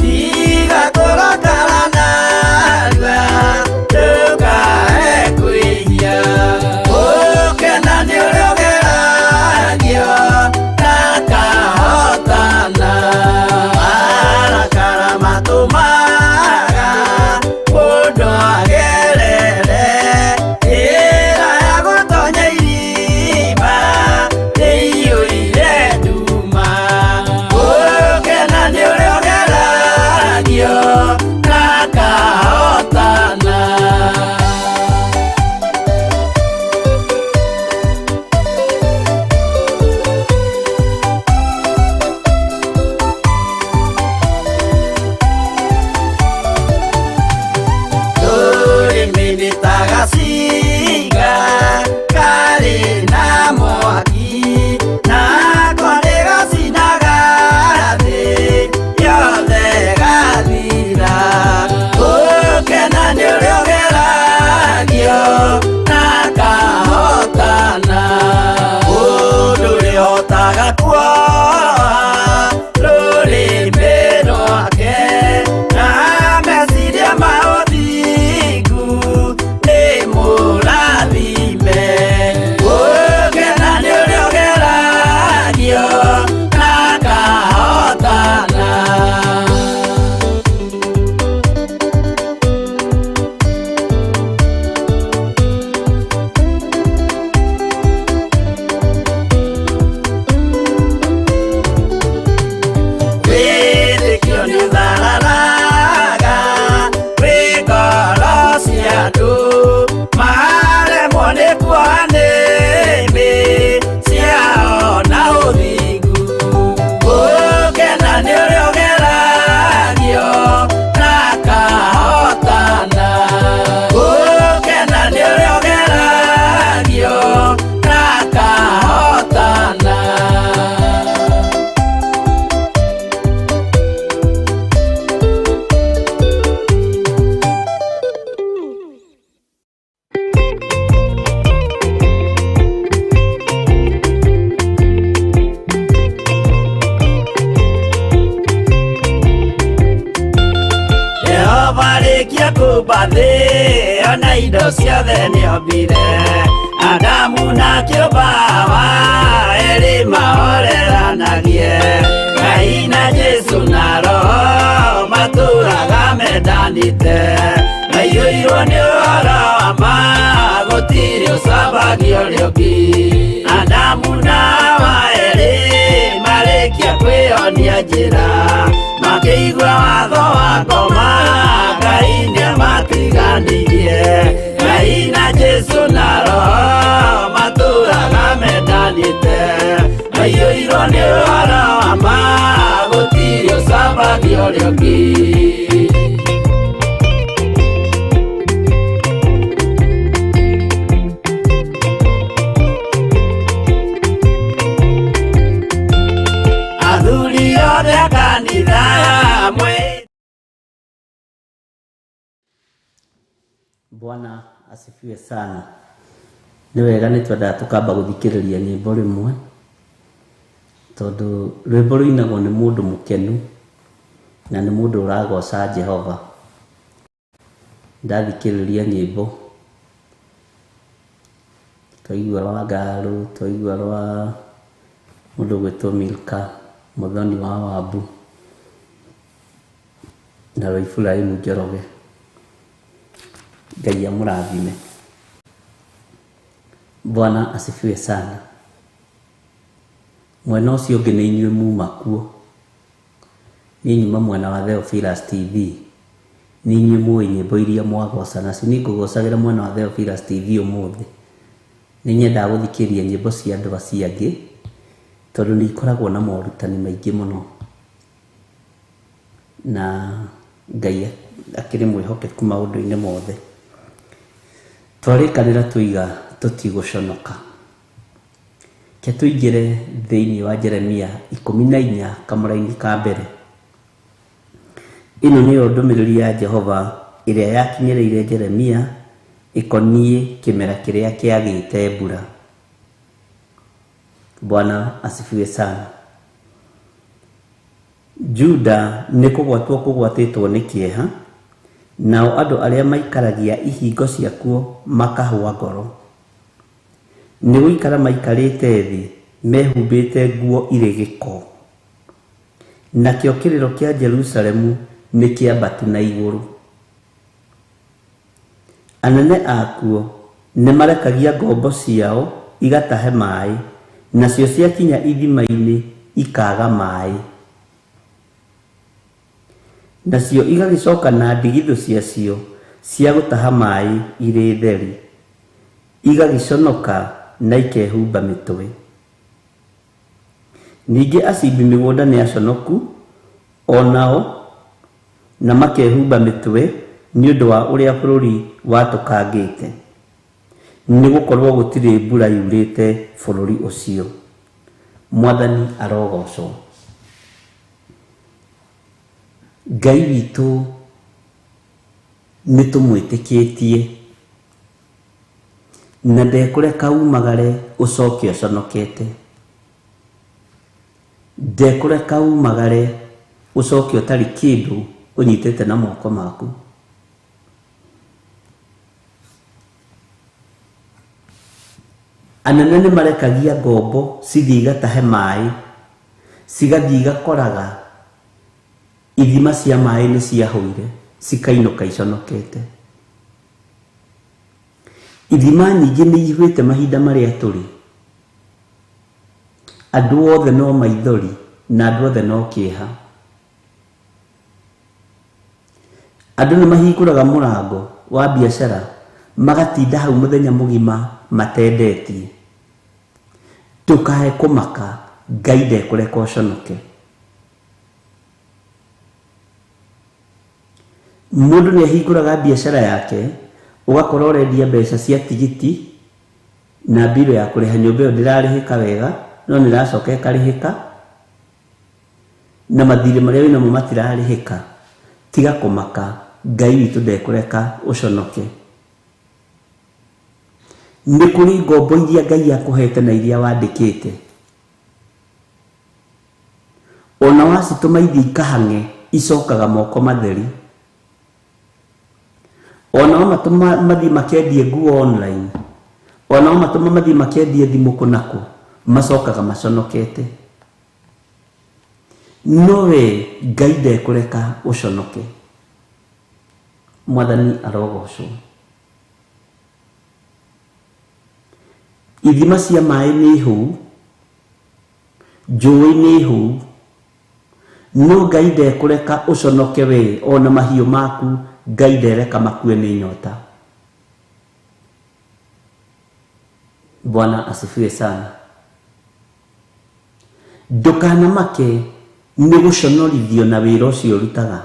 tiga kũrakara narua, ndũkae kwĩhia. Ũkena nĩ ũrĩa ũgeragio na akahotana. Marakara matũmaga mũndũ agerere njĩra ya gũtonya irima ĩiyũire nduma. Ũkena nĩ ũrĩa ũgeragio na akahotana. Rũrĩmĩ nĩ ta gacinga karĩ na mwaki, nako nĩgacinaga thĩ yothe gathira. Ũkena nĩ ũrĩa ũgeragio na akahotana. Mũndũ ũrĩhotaga kuoha rũrĩmĩ rwake, na meciria ma ũthingu nĩ mũrathime. thĩ ona indo ciothe nĩombire Adamu na kĩũmba Hawa erĩ mahoreranagie Ngai na Jesu na Roho matũraga mendanĩte maiyũirwo nĩ ũhoro wa ma gũtirĩ ũcambagio ũrĩa ũngĩ Adamu na Hawa erĩ marĩkia kwĩyonia njĩra makĩigua watho wa ngoma Ngai nĩamatiganirie Ngai na Jesu na Roho matũraga mendanĩte maiyũirwo nĩ ũhoro wa ma gũtirĩ ũcambagio ũrĩa ũngĩ. Athuri othe a kanitha mwĩ Bwana asifiwe sana. Nĩ wega nĩ twendaga tũkamba gũthikĩrĩria nyĩmbo rĩmwe tondũ rwĩmbo rũinagwo nĩ mũndũ mũkenu na nĩ mũndũ ũragoca Jehova. Ndathikĩrĩria nyĩmbo twaigua rwa Ngarũ, twaigua rwa mũndũ ũgwĩtwo Milka Mũthoni wa Wambu na rwa Iburahĩmu Njoroge. Ngai amũrathime. Bwana asifiwe sana. Mwena ũcio ũngĩ nĩ inyuĩ muma kuo. Niĩ nyuma mwena wa Theophilus TV. Nĩ inyuĩ mũĩ nyĩmbo iria mwagoca nacio. Niĩ ngũgocagĩra mwena wa Theophilus TV ũmũthĩ. Nĩ nyendaga gũthikĩrĩria nyĩmbo cia andũ acio angĩ tondũ nĩ ikoragwo na morutani maingĩ mũno. Na Ngai akĩrĩ mwĩhokeku maũndũ-inĩ mothe. Twarĩkanĩra tũiga tũtigũconoka. Ke tũingĩre thĩinĩ wa Jeremia 14 kamũraini ka mbere. Ĩno nĩyo ndũmĩrĩri ya Jehova ĩrĩa yakinyĩrĩire Jeremia ĩkoniĩ kĩmera kĩrĩa kĩagĩte mbura. Bwana asifiwe sana. Juda nĩ kũgwatwo kũgwatĩtwo nĩ kĩeha, nao andũ arĩa maikaragia ihingo ciakuo makahũa ngoro. Nĩ gũikara maikarĩte thĩ mehumbĩte nguo irĩ gĩko. Nakĩo kĩrĩro kĩa Jerusalemu nĩ kĩambatu na igũrũ. Anene akuo nĩ marekagia ngombo ciao igatahe maĩ, nacio ciakinya ithima-inĩ ikaga maĩ. Nacio igagĩcoka na ndigithũ ciacio cia gũtaha maĩ irĩ theri, igagĩconoka na ikehumba mĩtwe. Ningĩ acimbi mĩgũnda nĩ aconoku o nao na makehumba mĩtwe nĩ ũndũ wa ũrĩa bũrũri watũkangĩte, nĩ gũkorwo gũtirĩ mbura yurĩte bũrũri ũcio. Mwathani arogocwo. Ngai witũ nĩ tũmwĩtĩkĩtie na ndekũreka umagare ũcoke ũconokete. Ndekũreka umagare ũcoke ũtarĩ kĩndũ ũnyitĩte na moko maku. Anene nĩ marekagia ngombo cithiĩ igatahe maĩ, cigathiĩ igakoraga ithima cia maĩ nĩ ciahũire, cikainũka iconokete. Ithima nyingĩ nĩ iihũĩte mahinda marĩa tũrĩ. Andũ othe no maithori na andũ othe no kĩeha. Andũ nĩ mahingũraga mũrango wa biacara magatinda hau mũthenya mũgima matendetie. Ndũkae kũmaka, Ngai ndekũreka ũconoke. Mũndũ nĩ ahingũraga biacara yake ũgakora ũrendia mbeca cia tigiti na mbirũ ya kũrĩha nyũmba ĩyo ndĩrarĩhĩka wega no nĩ ĩracoka ĩkarĩhĩka na mathirĩ marĩa wĩnamo matirarĩhĩka. Tiga kũmaka, Ngai witũ ndekũreka ũconoke. Nĩ kũrĩ ngombo iria Ngai akũhete na iria wandĩkĩte. Ona wacitũma ithiĩ ikahang'e icokaga moko matheri. Ona wamatũma mathiĩ makendie nguo online, ona wamatũma mathiĩ makendie thimũ kũnakũ, macokaga maconokete. No we Ngai ndekũreka ũconoke. Mwathani arogocwo. Ithima cia maĩ nĩ hũu, njũĩ nĩ hũu, no Ngai ndekũreka ũconoke we, ona mahiũ maku Ngai ndereka makue nĩ nyota. Bwana asifiwe sana. Ndũkanamake nĩ gũconorithio na wĩra ũcio ũrutaga.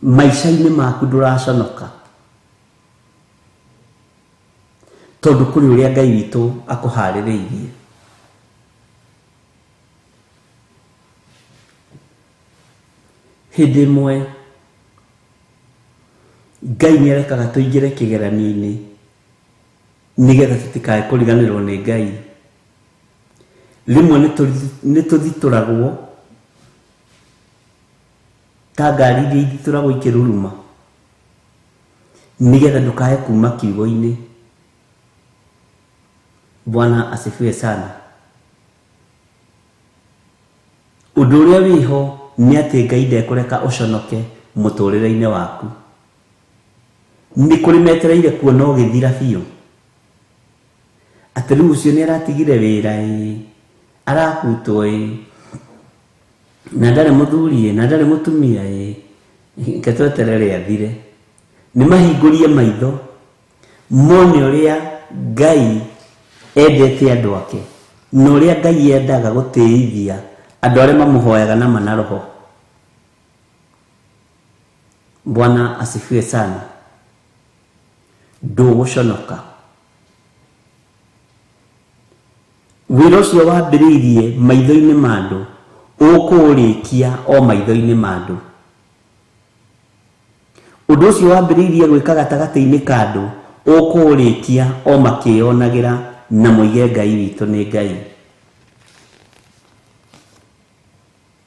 Maica-inĩ maku ndũraconoka, tondũ kũrĩ ũrĩa Ngai witũ akũharĩrĩirie. Hĩndĩ ĩmwe Ngai nĩ arekaga tũingĩre kĩgeranio-inĩ nĩgetha tũtikae kũriganĩrwo nĩ Ngai. Rĩmwe nĩ tũthitũragwo ta ngari iria ithitũragwo ikĩruruma, nĩgetha ndũkae kuma kiugo-inĩ. Bwana asifiwe sana. Ũndũ ũrĩa wĩho nĩ atĩ Ngai ndekũreka ũconoke mũtũrĩre-inĩ waku. Nĩ kũrĩ metereire kuona ũgĩthira biũ, atĩ rĩu ũcio nĩ aratigire wĩra ĩ, arahutwo ĩ, na ndarĩ mũthuri ĩ, na ndarĩ mũtumia ĩ, reke tweterere athire. Nĩ mahingũrie maitho mone ũrĩa Ngai endete andũ ake, na ũrĩa Ngai endaga gũtĩithia andũ arĩa mamũhoyaga na mana roho. Bwana asifiwe sana. Ndũgũconoka. Wĩra ũcio wambĩrĩirie maitho-inĩ ma andũ, ũkũũrĩkia o maitho-inĩ ma andũ. Ũndũ ũcio wambĩrĩirie gwĩka gatagatĩ-inĩ ka andũ, ũkũũrĩkia o makĩyonagĩra na moige Ngai witũ nĩ Ngai.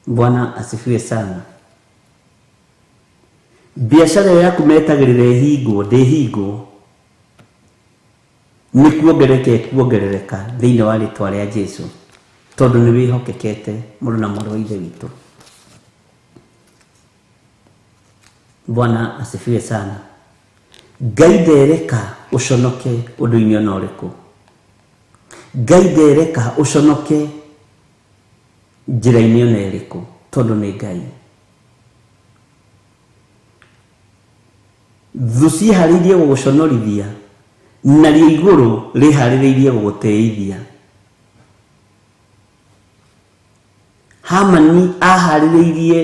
Bwana asifiwe sana. Biacara ĩyo yaku metagĩrĩra ĩhingwo, ndĩhingwo, nĩ kuongerereka ĩkuongerereka thĩinĩ wa rĩtwa rĩa Jesu, tondũ nĩ wĩhokekete mũrũ na mwarĩ wa Ithe witũ. Bwana asifiwe sana. Ngai ndereka ũconoke ũndũ-inĩ ona ũrĩkũ. Ngai ndereka ũconoke njĩra-inĩ ona ĩrĩkũ, tondũ nĩ Ngai. Thũ ciĩharĩirie gũgũconorithia, narĩo igũrũ rĩharĩrĩirie gũgũtĩithia. Hamani aharĩrĩirie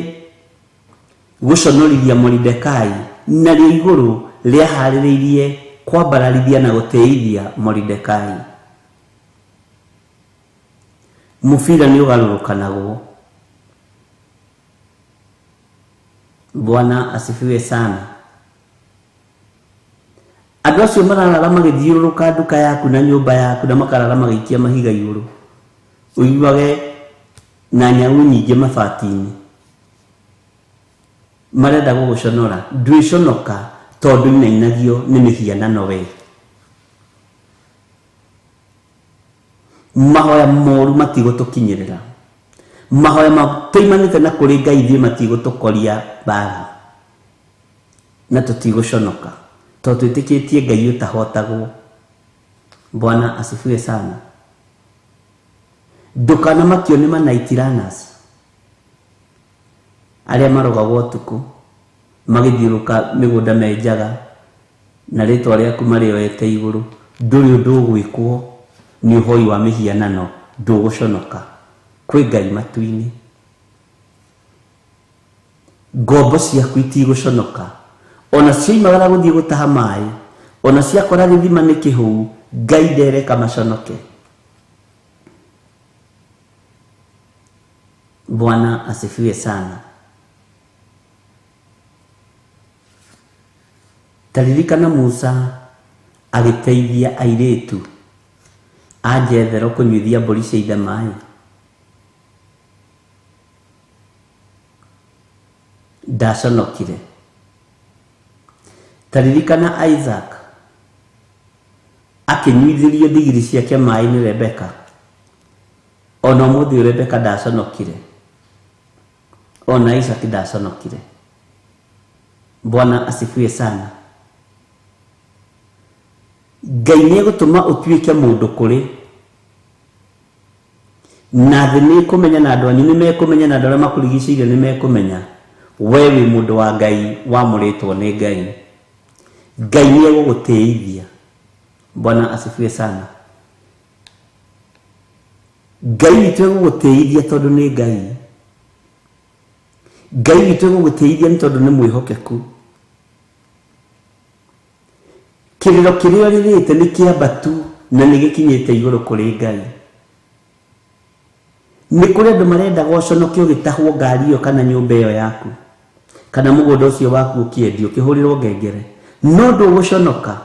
gũconorithia Moridekai, narĩo igũrũ rĩaharĩrĩirie kwambararithia na gũtĩithia Moridekai. Mũbira nĩ ũgarũrũkanagwo. Bwana asifiwe sana. Andũ acio mararara magĩthiũrũrũka nduka yaku na nyũmba yaku, na makarara magĩikia mahiga igũrũ, ũiguage na nyau nyingĩ mabati-inĩ, marenda gũgũconora. Ndwĩconoka tondũ inainagio nĩ mĩhianano we. Mahoya moru matigũtũkinyĩrĩra, mahoya matũimanĩte na kũrĩ Ngai ithuĩ matigũtũkoria mbara, na tũtigũconoka tondũ twĩtĩkĩtie Ngai ũtahotagwo. Bwana asifiwe sana. Ndũkanamakio nĩ manaitiranas arĩa marogagwo ũtukũ magĩthiũrũka mĩgũnda menjaga na rĩtwa rĩaku marĩoete igũrũ. Ndũrĩ ũndũ ũgwĩkwo nĩ ũhoi wa mĩhianano, ndũgũconoka. Kwĩ Ngai matu-inĩ. Ngombo ciaku itigũconoka, ona cioimagara gũthiĩ gũtaha maĩ, ona ciakora gĩthima nĩ kĩhũu, Ngai ndereka maconoke. Bwana asifiwe sana. Taririkana Musa agĩteithia airĩtu a Jethero kũnyuithia mbũri cia ithe maĩ. Ndaconokire. Ta ririkana Isaac akĩnyuithĩrio ndigiri ciake maĩ nĩ Rebeka. Ona ũmũthĩ ũyũ Rebeka ndaconokire, ona Isaac ndaconokire. Bwana asifiwe sana. Ngai nĩ egũtũma ũtuĩke mũndũ kũrĩ na thĩ nĩ ĩkũmenya, na andũ anyu nĩ mekũmenya, na andũ arĩa makũrigicĩirie nĩ mekũmenya we wĩ mũndũ wa Ngai, wamũrĩtwo nĩ Ngai. Ngai nĩ egũgũtĩithia. Bwana asifiwe sana. Ngai witũ egũgũtĩithia tondũ nĩ Ngai. Ngai witũ egũgũtĩithia nĩ tondũ nĩ mwĩhokeku. Kĩrĩro kĩrĩa ũrĩrĩte nĩ kĩambatu na nĩ gĩkinyĩte igũrũ kũrĩ Ngai. Nĩ kũrĩ andũ marendaga ũconoke ũgĩtahwo ngari ĩyo kana nyũmba ĩyo yaku kana mũgũnda ũcio waku ũkĩendio ũkĩhũrĩrwo ngengere, no ndũgũconoka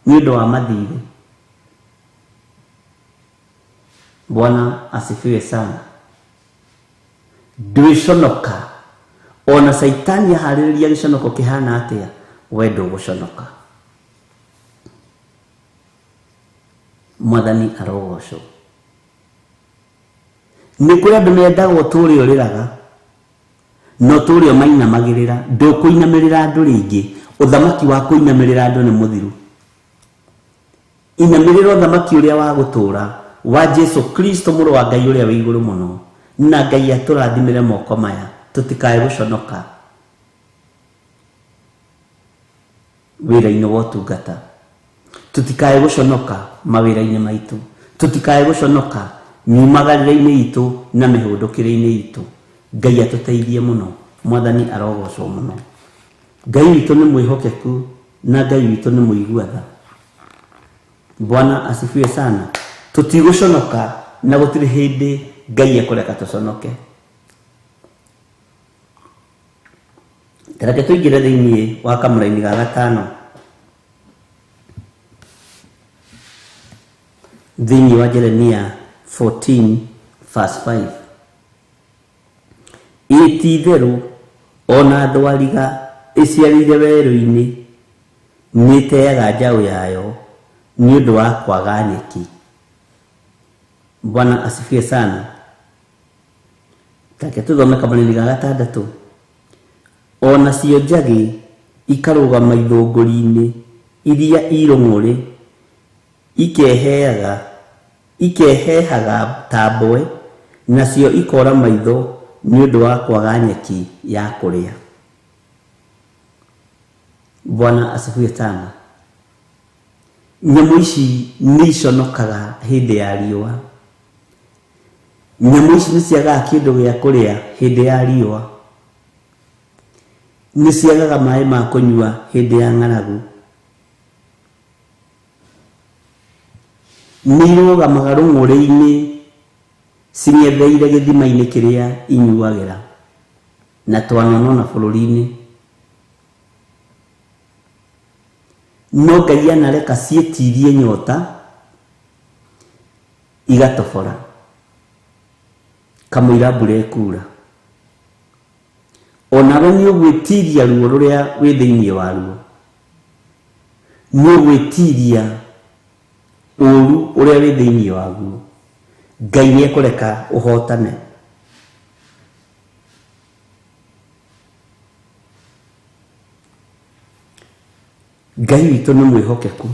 nĩ ũndũ wa mathirĩ. Bwana asifiwe sana. Ndwĩconoka ona Caitani aharĩrĩria gĩconoko kĩhana atĩa, we ndũgũconoka. Mwathani arogocwo. Nĩ kũrĩ andũ mendaga ũtũũre ũrĩraga na ũtũũre ũmainamagĩrĩra. Ndũkũinamĩrĩra andũ rĩngĩ. Ũthamaki wa kũinamĩrĩra andũ nĩ mũthiru. Inamĩrĩra ũthamaki ũrĩa wa gũtũũra wa Jesu Kristo mũrũ wa Ngai ũrĩa wĩ igũrũ mũno. Na Ngai atũrathimĩre moko maya tũtikae gũconoka wĩra-inĩ wa ũtungata, tũtikae gũconoka mawĩra-inĩ maitũ, tũtikae gũconoka miumagarĩre-inĩ itũ na mĩhũndũkĩre-inĩ itũ. Ngai atũteithie mũno. Mwathani arogocwo mũno. Ngai witũ nĩ mwĩhokeku na Ngai witũ nĩ mũigua tha. Bwana asifiwe sana. Tũtigũconoka na gũtirĩ hĩndĩ Ngai ekũreka tũconoke. Reke tũingĩre thĩinĩ wa kamũraini ga gatano thĩinĩ wa Jeremia 14 verse 5. Ĩ ti itherũ ona thwariga ĩciarĩire werũ-inĩ nĩĩteaga njaũ yayo nĩ ũndũ wa kwaga nyeki. Bwana asifiwe sana. Reke tũthome kamũraini ga gatandatũ. Ona cio njagĩ ikarũgama ithũngũri-inĩ iria i rũng'ũrĩ, ikehehaga ta mbwe, nacio ikora maitho nĩ ũndũ wa kwaga nyeki ya kũrĩa. Bwana asifiwe sana. Nyamũ ici nĩ iconokaga hĩndĩ ya riũa. Nyamũ ici nĩ ciagaga kĩndũ gĩa kũrĩa hĩndĩ ya riũa. Nĩ ciagaga maĩ ma kũnyua hĩndĩ ya ng'aragu. Nĩ irũgamaga rũng'ũrĩ-inĩ cing'etheire gĩthima-inĩ kĩrĩa inyuagĩra na twanonona bũrũri-inĩ. No Ngai anareka ciĩtirie nyota igatobora kamũira mbura ĩkura. Onawe nĩ ũgwĩtiria ruo rũrĩa wĩ thĩinĩ waruo, nĩ ũgwĩtiria ũru ũrĩa wĩ thĩinĩ waguo. Ngai nĩ ekũreka ũhotane. Ngai witũ nĩ mwĩhokeku.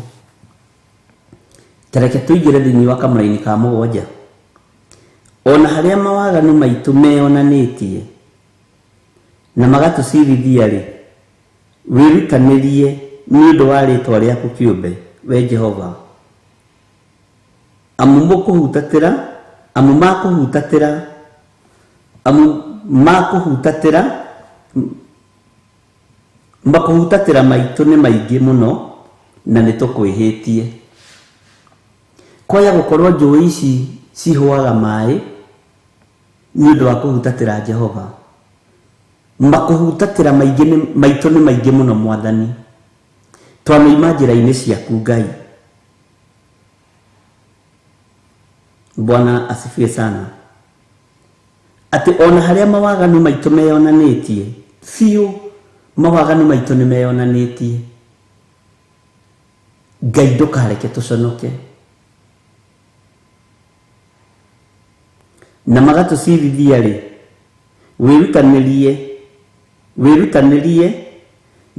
Ta reke tũingĩre thĩinĩ wa kamũraini ka mũgwanja. Ona harĩa mawaganu maitũ meyonanĩtie na magatũcirithia-rĩ, wĩrutanĩrie nĩ ũndũ wa rĩĩtwa rĩaku kĩũmbe, we Jehova. Amu mũkũhutatĩra, amu makũhutatĩra, amu makũhutatĩra, makũhutatĩra maitũ nĩ maingĩ mũno na nĩ tũkwĩhĩtie. Kwaya gũkorwo njũĩ ici cihũaga maĩ nĩ ũndũ wa kũhutatĩra Jehova. Makũhutatĩra maitũ nĩ maingĩ mũno Mwathani. Twanoima njĩra-inĩ ciaku Ngai. Bwana asifiwe sana. Atĩ ona harĩa mawaganu maitũ meyonanĩtie, biũ mawaganu maitũ nĩ meyonanĩtie. Ngai ndũkareke tũconoke. Na magatũcirithia rĩ, wĩrutanĩrie wĩrutanĩrie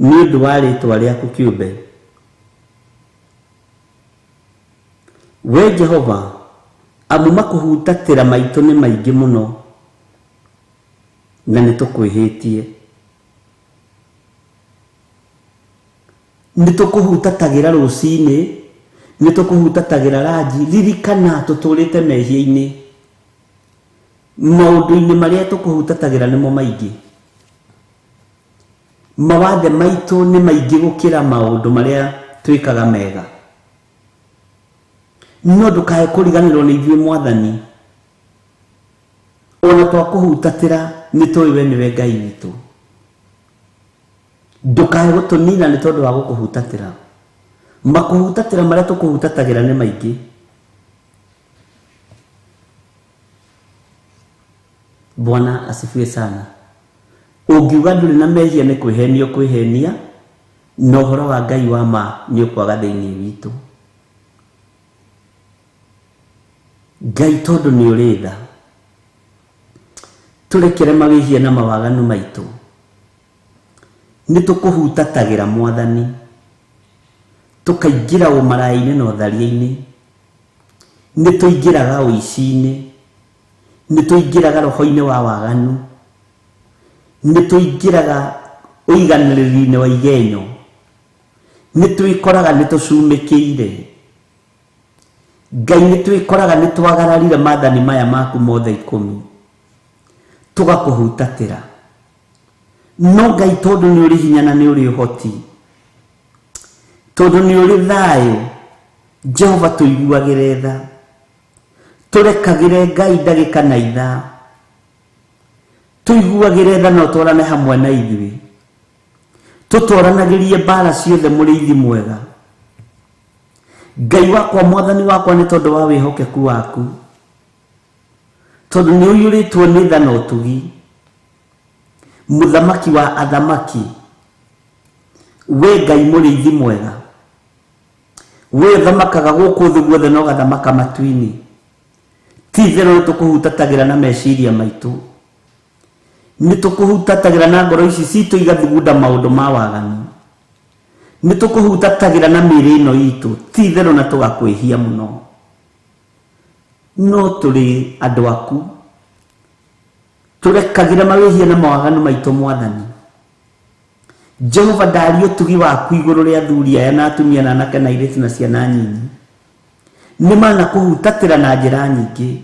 nĩ ũndũ wa rĩtwa rĩaku kĩũmbe. We Jehova, amu makũhutatĩra maitũ nĩ maingĩ mũno, na nĩ tũkwĩhĩtie. Nĩ tũkũhutatagĩra rũcinĩ, nĩ tũkũhutatagĩra ranji. Ririkana tũtũrĩte mehia-inĩ, maũndũ-inĩ marĩa tũkũhutatagĩra nĩmo maingĩ. Mawathe maitũ nĩ maingĩ gũkĩra maũndũ marĩa twĩkaga mega. No ndũkae kũriganĩrwo nĩ ithuĩ Mwathani, ona twakũhutatĩra nĩ tũĩ we nĩwe Ngai witũ. Ndũkae gũtũnina nĩ tondũ wa gũkũhutatĩra. Makũhutatĩra marĩa tũkũhutatagĩra nĩ maingĩ. Bwana asifiwe sana. Ũngiuga ndũrĩ na mehia nĩ kwĩhenia ũkwĩhenia, na ũhoro wa Ngai wa ma nĩ ũkwaga thĩinĩ witũ. Ngai tondũ nĩ ũrĩ tha, tũrekere mawĩhia na mawaganu maitũ. Nĩ tũkũhutatagĩra Mwathani, tũkaingĩra ũmaraya-inĩ na ũtharia-inĩ, nĩ tũingĩraga ũici-inĩ, nĩ tũingĩraga roho-inĩ wa waganu, nĩ tũingĩraga ũiganĩrĩri-inĩ wa igenyo, nĩ twĩkoraga nĩ tũcumĩkĩire. Ngai nĩ twĩkoraga nĩ twagararire maathani maya maku mothe 10, tũgakũhutatĩra. No Ngai tondũ nĩ ũrĩ hinya na nĩ ũrĩ ũhoti, tondũ nĩ ũrĩ thayũ, Jehova tũiguagĩre tha, tũrekagĩre Ngai ndagĩka na ithaa, tũiguagĩre tha na ũtwarane hamwe na ithuĩ, tũtwaranagĩrie mbara ciothe mũrĩithi mwega. Ngai wakwa, Mwathani wakwa, nĩ tondũ wa wĩhokeku waku, tondũ nĩ ũiyũrĩtwo nĩ tha na ũtugi, mũthamaki wa athamaki, we Ngai mũrĩithi mwega, we ũthamakaga gũkũ thĩ guothe na ũgathamaka matu-inĩ. Ti itherũ nĩ tũkũhutatagĩra na meciria maitũ, nĩ tũkũhutatagĩra na ngoro ici citũ igathugunda maũndũ ma waganu, nĩ tũkũhutatagĩra na mĩĩrĩ ĩno itũ, ti itherũ na tũgakwĩhia mũno. No tũrĩ andũ aku, tũrekagĩra mawĩhia na mawaganu maitũ Mwathani. Jehova, ndaria ũtugi waku igũrũ rĩa athuri aya na atumia na anake na airĩtu na ciana nyinyi. Nĩ manakũhutatĩra na njĩra nyingĩ.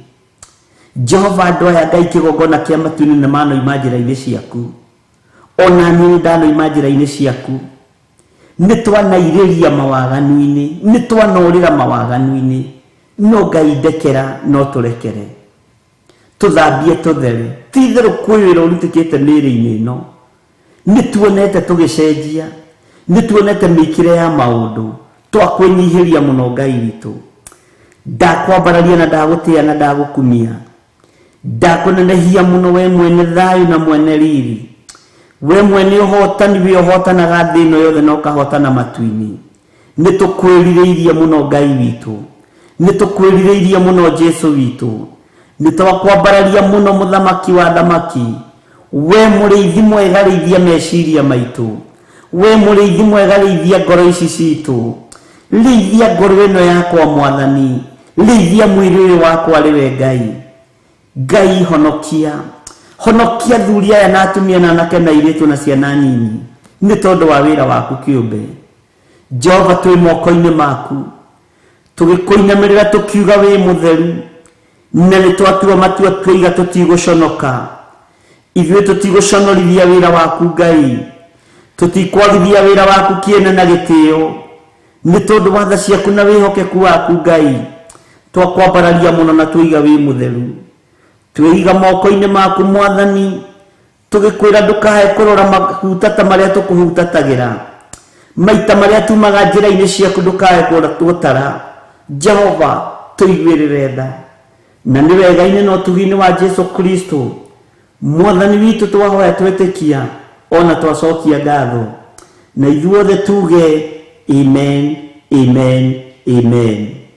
Jehova, andũ aya Ngai kĩgongona kĩa matu-inĩ nĩ manoima njĩra-inĩ ciaku, ona niĩ nĩ ndanoima njĩra-inĩ ciaku. Nĩ twanairĩria mawaganu-inĩ, nĩ twanorĩra mawaganu-inĩ, no Ngai ndekera, no tũrekere, tũthambie tũthere. Ti itherũ kwĩ wĩra ũrutĩkĩte mĩĩrĩ-inĩ ĩno, nĩ tuonete tũgĩcenjia, nĩ tuonete mĩikĩre ya maũndũ, twakwĩnyihĩria mũno Ngai witũ. Ndakwambararia na ndagũtĩa na ndagũkumia, ndakũnenehia mũno we mwene thayũ na mwene riri, we mwene ũhotani, we ũhotanaga thĩ ĩno yothe na ũkahotana matu-inĩ. Nĩ tũkwĩrirĩirie mũno Ngai witũ, nĩ tũkwĩrirĩirie mũno Jesu witũ, nĩ twakwambararia mũno mũthamaki wa athamaki. We mũrĩithi mwega, rĩithia meciria maitũ, we mũrĩithi mwega, rĩithia ngoro ici citũ, rĩithia ngoro ĩno yakwa Mwathani, rĩithia mwĩrĩ ũyũ wakwa rĩwe Ngai. Ngai honokia, honokia athuri aya na atumia na anake na airĩtu na ciana nyinyi, nĩ tondũ wa wĩra waku kĩũmbe. Jehova, twĩ moko-inĩ maku, tũgĩkũinamĩrĩra tũkiuga wĩ mũtheru, na nĩ twatua matua twoiga tũtigũconoka. Ithuĩ tũtigũconorithia wĩra waku Ngai, tũtikwagithia wĩra waku kĩene na gĩtĩo, nĩ tondũ wa tha ciaku na wĩhokeku waku Ngai. Twakwambararia mũno na twoiga wĩ mũtheru. Twĩiga moko-inĩ maku Mwathani, tũgĩkwĩra ndũkae kũrora mahutata marĩa tũkũhutatagĩra, maita marĩa tumaga njĩra-inĩ ciaku ndũkae gũtara. Jehova, tũiguĩrĩre tha, na nĩ wega-inĩ na ũtugi-inĩ wa Jesu Kristo Mwathani witũ twahoya twetĩkia ona twacokia ngatho, na ithuothe tuge amen. Amen, amen.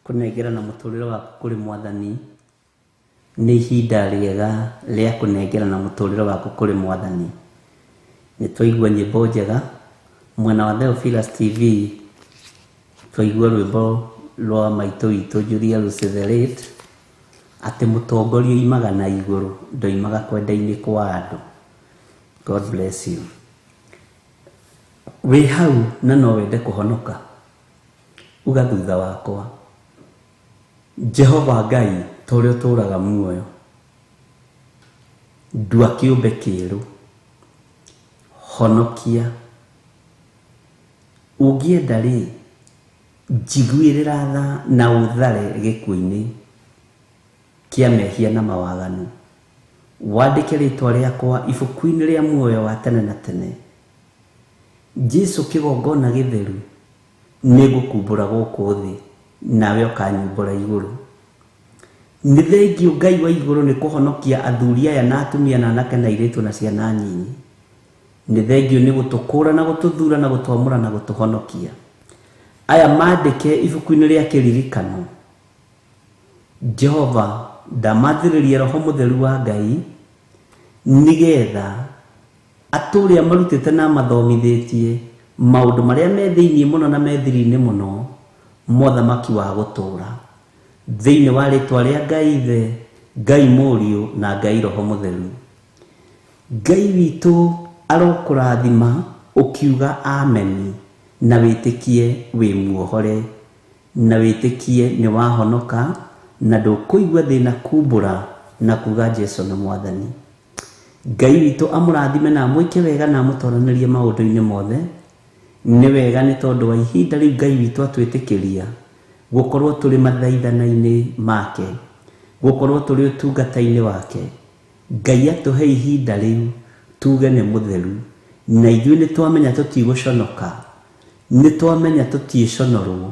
Kunengerana muturire waku kuri mwathani ni ihinda riega ria kunengerana muturire waku kuri mwathani. Ni twaigua nyimbo njega mwena wa Theophilus TV, twaigua rwimbo rwa maitũ witũ Julia Lucy the late, atĩ mũtongoria oimaga na igũrũ, ndoimaga kwenda-inĩ kwa andũ. God bless you. Wĩ hau na no wende kũhonoka, uga thutha wakwa, Jehova Ngai ta ũrĩa ũtũũraga muoyo, ndua kĩũmbe kĩerũ, honokia. Ũngĩenda rĩ, njiguĩrĩra tha na ũthare gĩkuũ-inĩ kĩa mehia na mawaganu. Wandĩke rĩtwa rĩakwa ibuku-inĩ rĩa muoyo wa tene na tene. Jesu kĩgongona gĩtheru, nĩngũkumbũra gũkũ thĩ, nawe ũkanyumbũra igũrũ. Nĩ thengiũ Ngai wa igũrũ nĩ kũhonokia athuri aya na atumia na anake na airĩtu na ciana nyinyi. Nĩ thengiũ nĩ gũtũkũra na gũtũthura na gũtwamũra na gũtũhonokia. Aya mandĩke ibuku-inĩ rĩa kĩririkano. Jehova ndamathĩrĩria Roho Mũtheru wa Ngai, nĩgetha atũrĩa marutĩte na mathomithĩtie maũndũ marĩa me thĩinĩ mũno na me thiri-inĩ mũno mothamaki wa gũtũũra. Thĩinĩ wa rĩtwa rĩa Ngai Ithe, Ngai Mũriũ na Ngai Roho Mũtheru. Ngai witũ arokũrathima ũkiuga ameni na wĩtĩkie wĩ muohore, na wĩtĩkie nĩ wahonoka na ndũkũigua thĩna kumbũra na kuga Jesu nĩ Mwathani. Ngai witũ amũrathime na amwĩke wega na amũtoranĩrie maũndũ-inĩ mothe. Nĩ wega nĩ tondũ wa ihinda rĩu Ngai witũ atwĩtĩkĩria gũkorwo tũrĩ mathaithana-inĩ make, gũkorwo tũrĩ ũtungata-inĩ wake. Ngai atũhe ihinda rĩu tuge nĩ mũtheru, na ithuĩ nĩ twamenya tũtigũconoka, nĩ twamenya tũtiĩconorwo,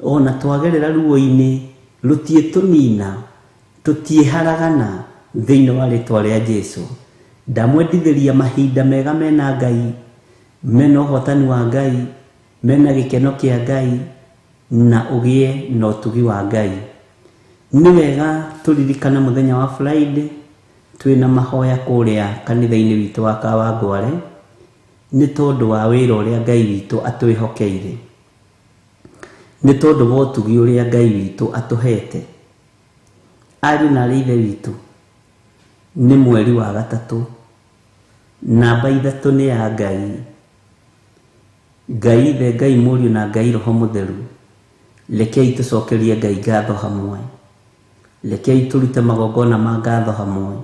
ona twagerera ruo-inĩ rũtiĩtũnina, tũtiĩharagana thĩinĩ wa rĩtwa rĩa Jesu. Ndamwendithĩria mahinda mega mena Ngai, mena ũhotani wa Ngai, mena gĩkeno kĩa Ngai, na ũgĩe na ũtugi wa Ngai. Nĩ wega tũririkane mũthenya wa Friday twĩna mahoya kũrĩa kanitha-inĩ witũ wa Kawangware, nĩ tondũ wa wĩra ũrĩa Ngai witũ atwĩhokeire, nĩ tondũ wa ũtugi ũrĩa Ngai witũ atũhete. Ariũ na aarĩ a Ithe witũ, nĩ mweri wa gatatũ, namba ithatũ nĩ ya Ngai, Ngai Ithe, Ngai Mũriũ na Ngai Roho Mũtheru. Rekei tũcokerie Ngai ngatho hamwe, rekei tũrute magongona ma ngatho hamwe,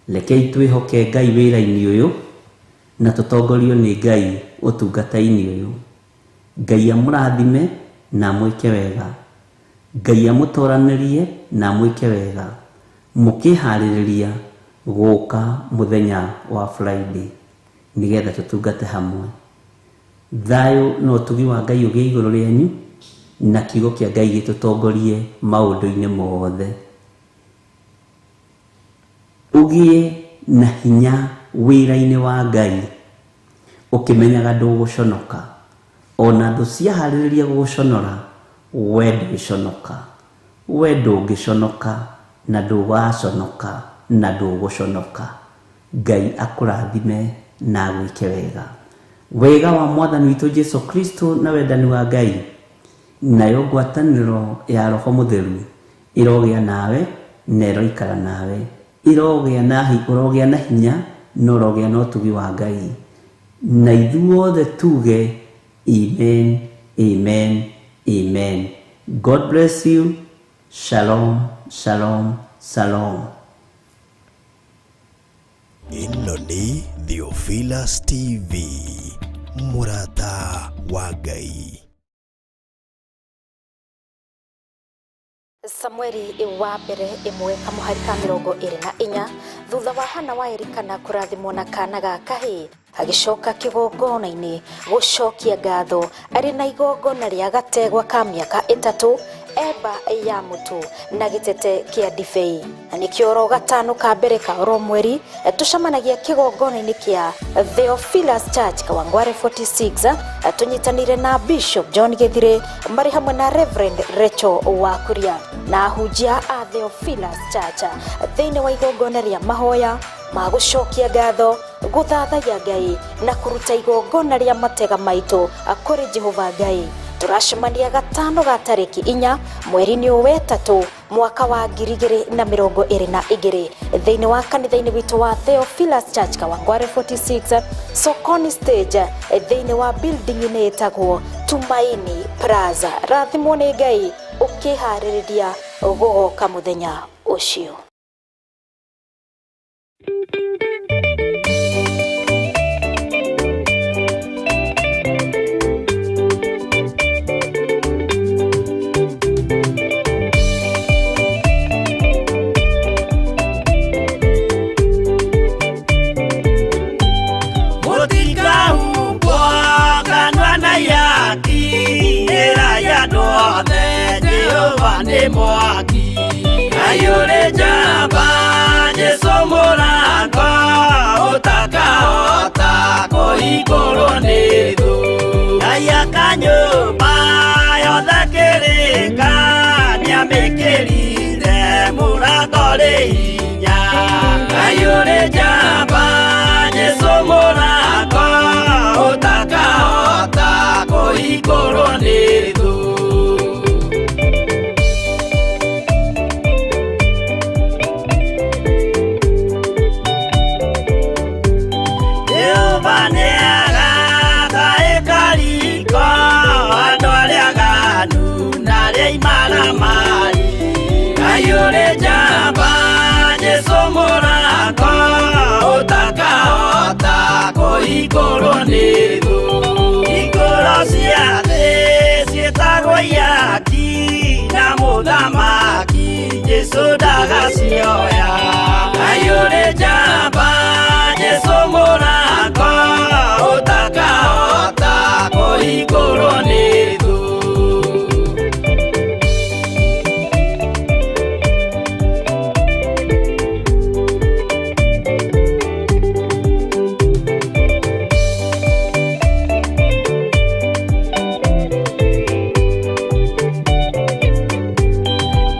rekei twĩhoke Ngai wĩra-inĩ ũyũ na tũtongorio nĩ Ngai ũtungata-inĩ ũyũ. Ngai amũrathime na amwĩke wega, Ngai amũtoranĩrie na amwĩke wega, mũkĩharĩrĩria gũka mũthenya wa Friday nĩgetha tũtungate hamwe. Thayũ na ũtugi wa Ngai ũgĩe igũrũ rĩanyu, na kiugo kĩa Ngai gĩtũtongorie maũndũ-inĩ mothe. Ũgĩe na hinya wĩra-inĩ wa Ngai, ũkĩmenyaga ndũgũconoka. Ona thũ ciaharĩrĩria gũgũconora, we ndũgĩconoka, we ndũngĩconoka, na ndũgaconoka, na ndũgũconoka. Ngai akũrathime na agwĩke wega. Wega wa Mwathani witũ Jesu Kristo na wendani wa Ngai, nayo ngwatanĩro ya Roho Mũtheru ĩrogĩa nawe na ĩroikara nawe, ĩrogĩa na ũrogĩa na hinya na ũrogĩa na ũtugi wa Ngai. Na ithuothe tuge amen, amen, amen. God bless you. Shalom, shalom, shalom. Ĩno nĩ Theophilus TV, mũrata wa Ngai. Samueli wa mbere ĩmwe kamũhari ka 24, thutha wa Hana wa Elikana kũrathimwo na kana ga kahĩĩ, agĩcoka kĩgongona-inĩ gũcokia ngatho arĩ na igongona rĩa gategwa ka mĩaka 3, eba ya mũtu na gĩtete kĩa ndibei. Na nĩkĩo oro gatano ka mbere ka oro mweri tũcemanagia kĩgongona-inĩ kĩa Theophilus Church Kawangware 46, tũnyitanĩire na Bishop John Gĩthire marĩ hamwe na Reverend Rachel Wakuria na ahunjia a Theophilus Church thĩinĩ wa igongona rĩa mahoya ma gũcokia ngatho, gũthathaiya Ngai na kũruta igongona rĩa matega maitũ kũrĩ Jehova Ngai. Tũracemania gatano ga tarĩki 4 mweri-inĩ ũyũ wetatũ mwaka wa 2022 thĩinĩ wa kanitha-inĩ witũ wa Theophilus Church Kawangware 46 Sokoni stage thĩinĩ wa building-inĩ ĩtagwo Tumaini Plaza. Rathimwo nĩ Ngai ũkĩharĩrĩria gũgoka mũthenya ũcio. Mũtikahumbwo kanua na ihaki, ĩrai andũ othe Jehova nĩ mwaki. Aiyũrĩ njamba Jesũ mũrango, ũtakahota kũhingũrwo nĩ thũ. Ngai aka nyũmba yothe kĩrĩka, nĩamĩkĩrire mũrango rĩ hinya. Aiyũrĩ njamba Jesũ mũrango, ũtakahota kũhingũrwo nĩ thũ. Jehova nĩagaka ĩkariko andũ arĩa aganu na arĩa imaramari. Aiyũrĩ njamba Jesũ mũrango, ũtakahota kũhingũrwo nĩ thũ. Hingũro cia thĩ ciĩtagwo ihaki, na mũthamaki Jesũ ndagacioya. Aiyũrĩ njamba Jesũ mũrango, ũtakahota kũhingũrwo nĩ thũ.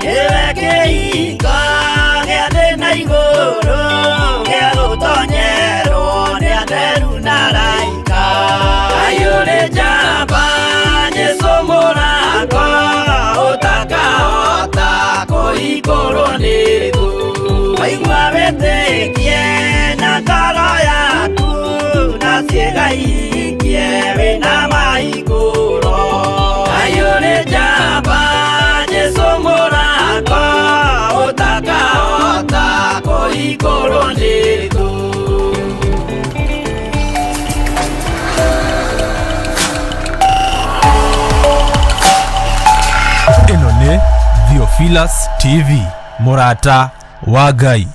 Nĩwe kĩhingo gĩa thĩ na igũrũ, gĩa gũtonyerwo nĩ atheru na araika. Aiyũrĩ njamba Jesũ mũrango, ũtakahota kũhingũrwo nĩ thũ. Waigua wĩtĩkie na ngoro yaku, na ciĩga ihingie wĩna mahingũro. Aiyũrĩ njamba Jesũ mũrango, ũtakahota kũhingũrwo nĩ thũ. Ĩno nĩ Theophilus TV, mũrata wa Ngai.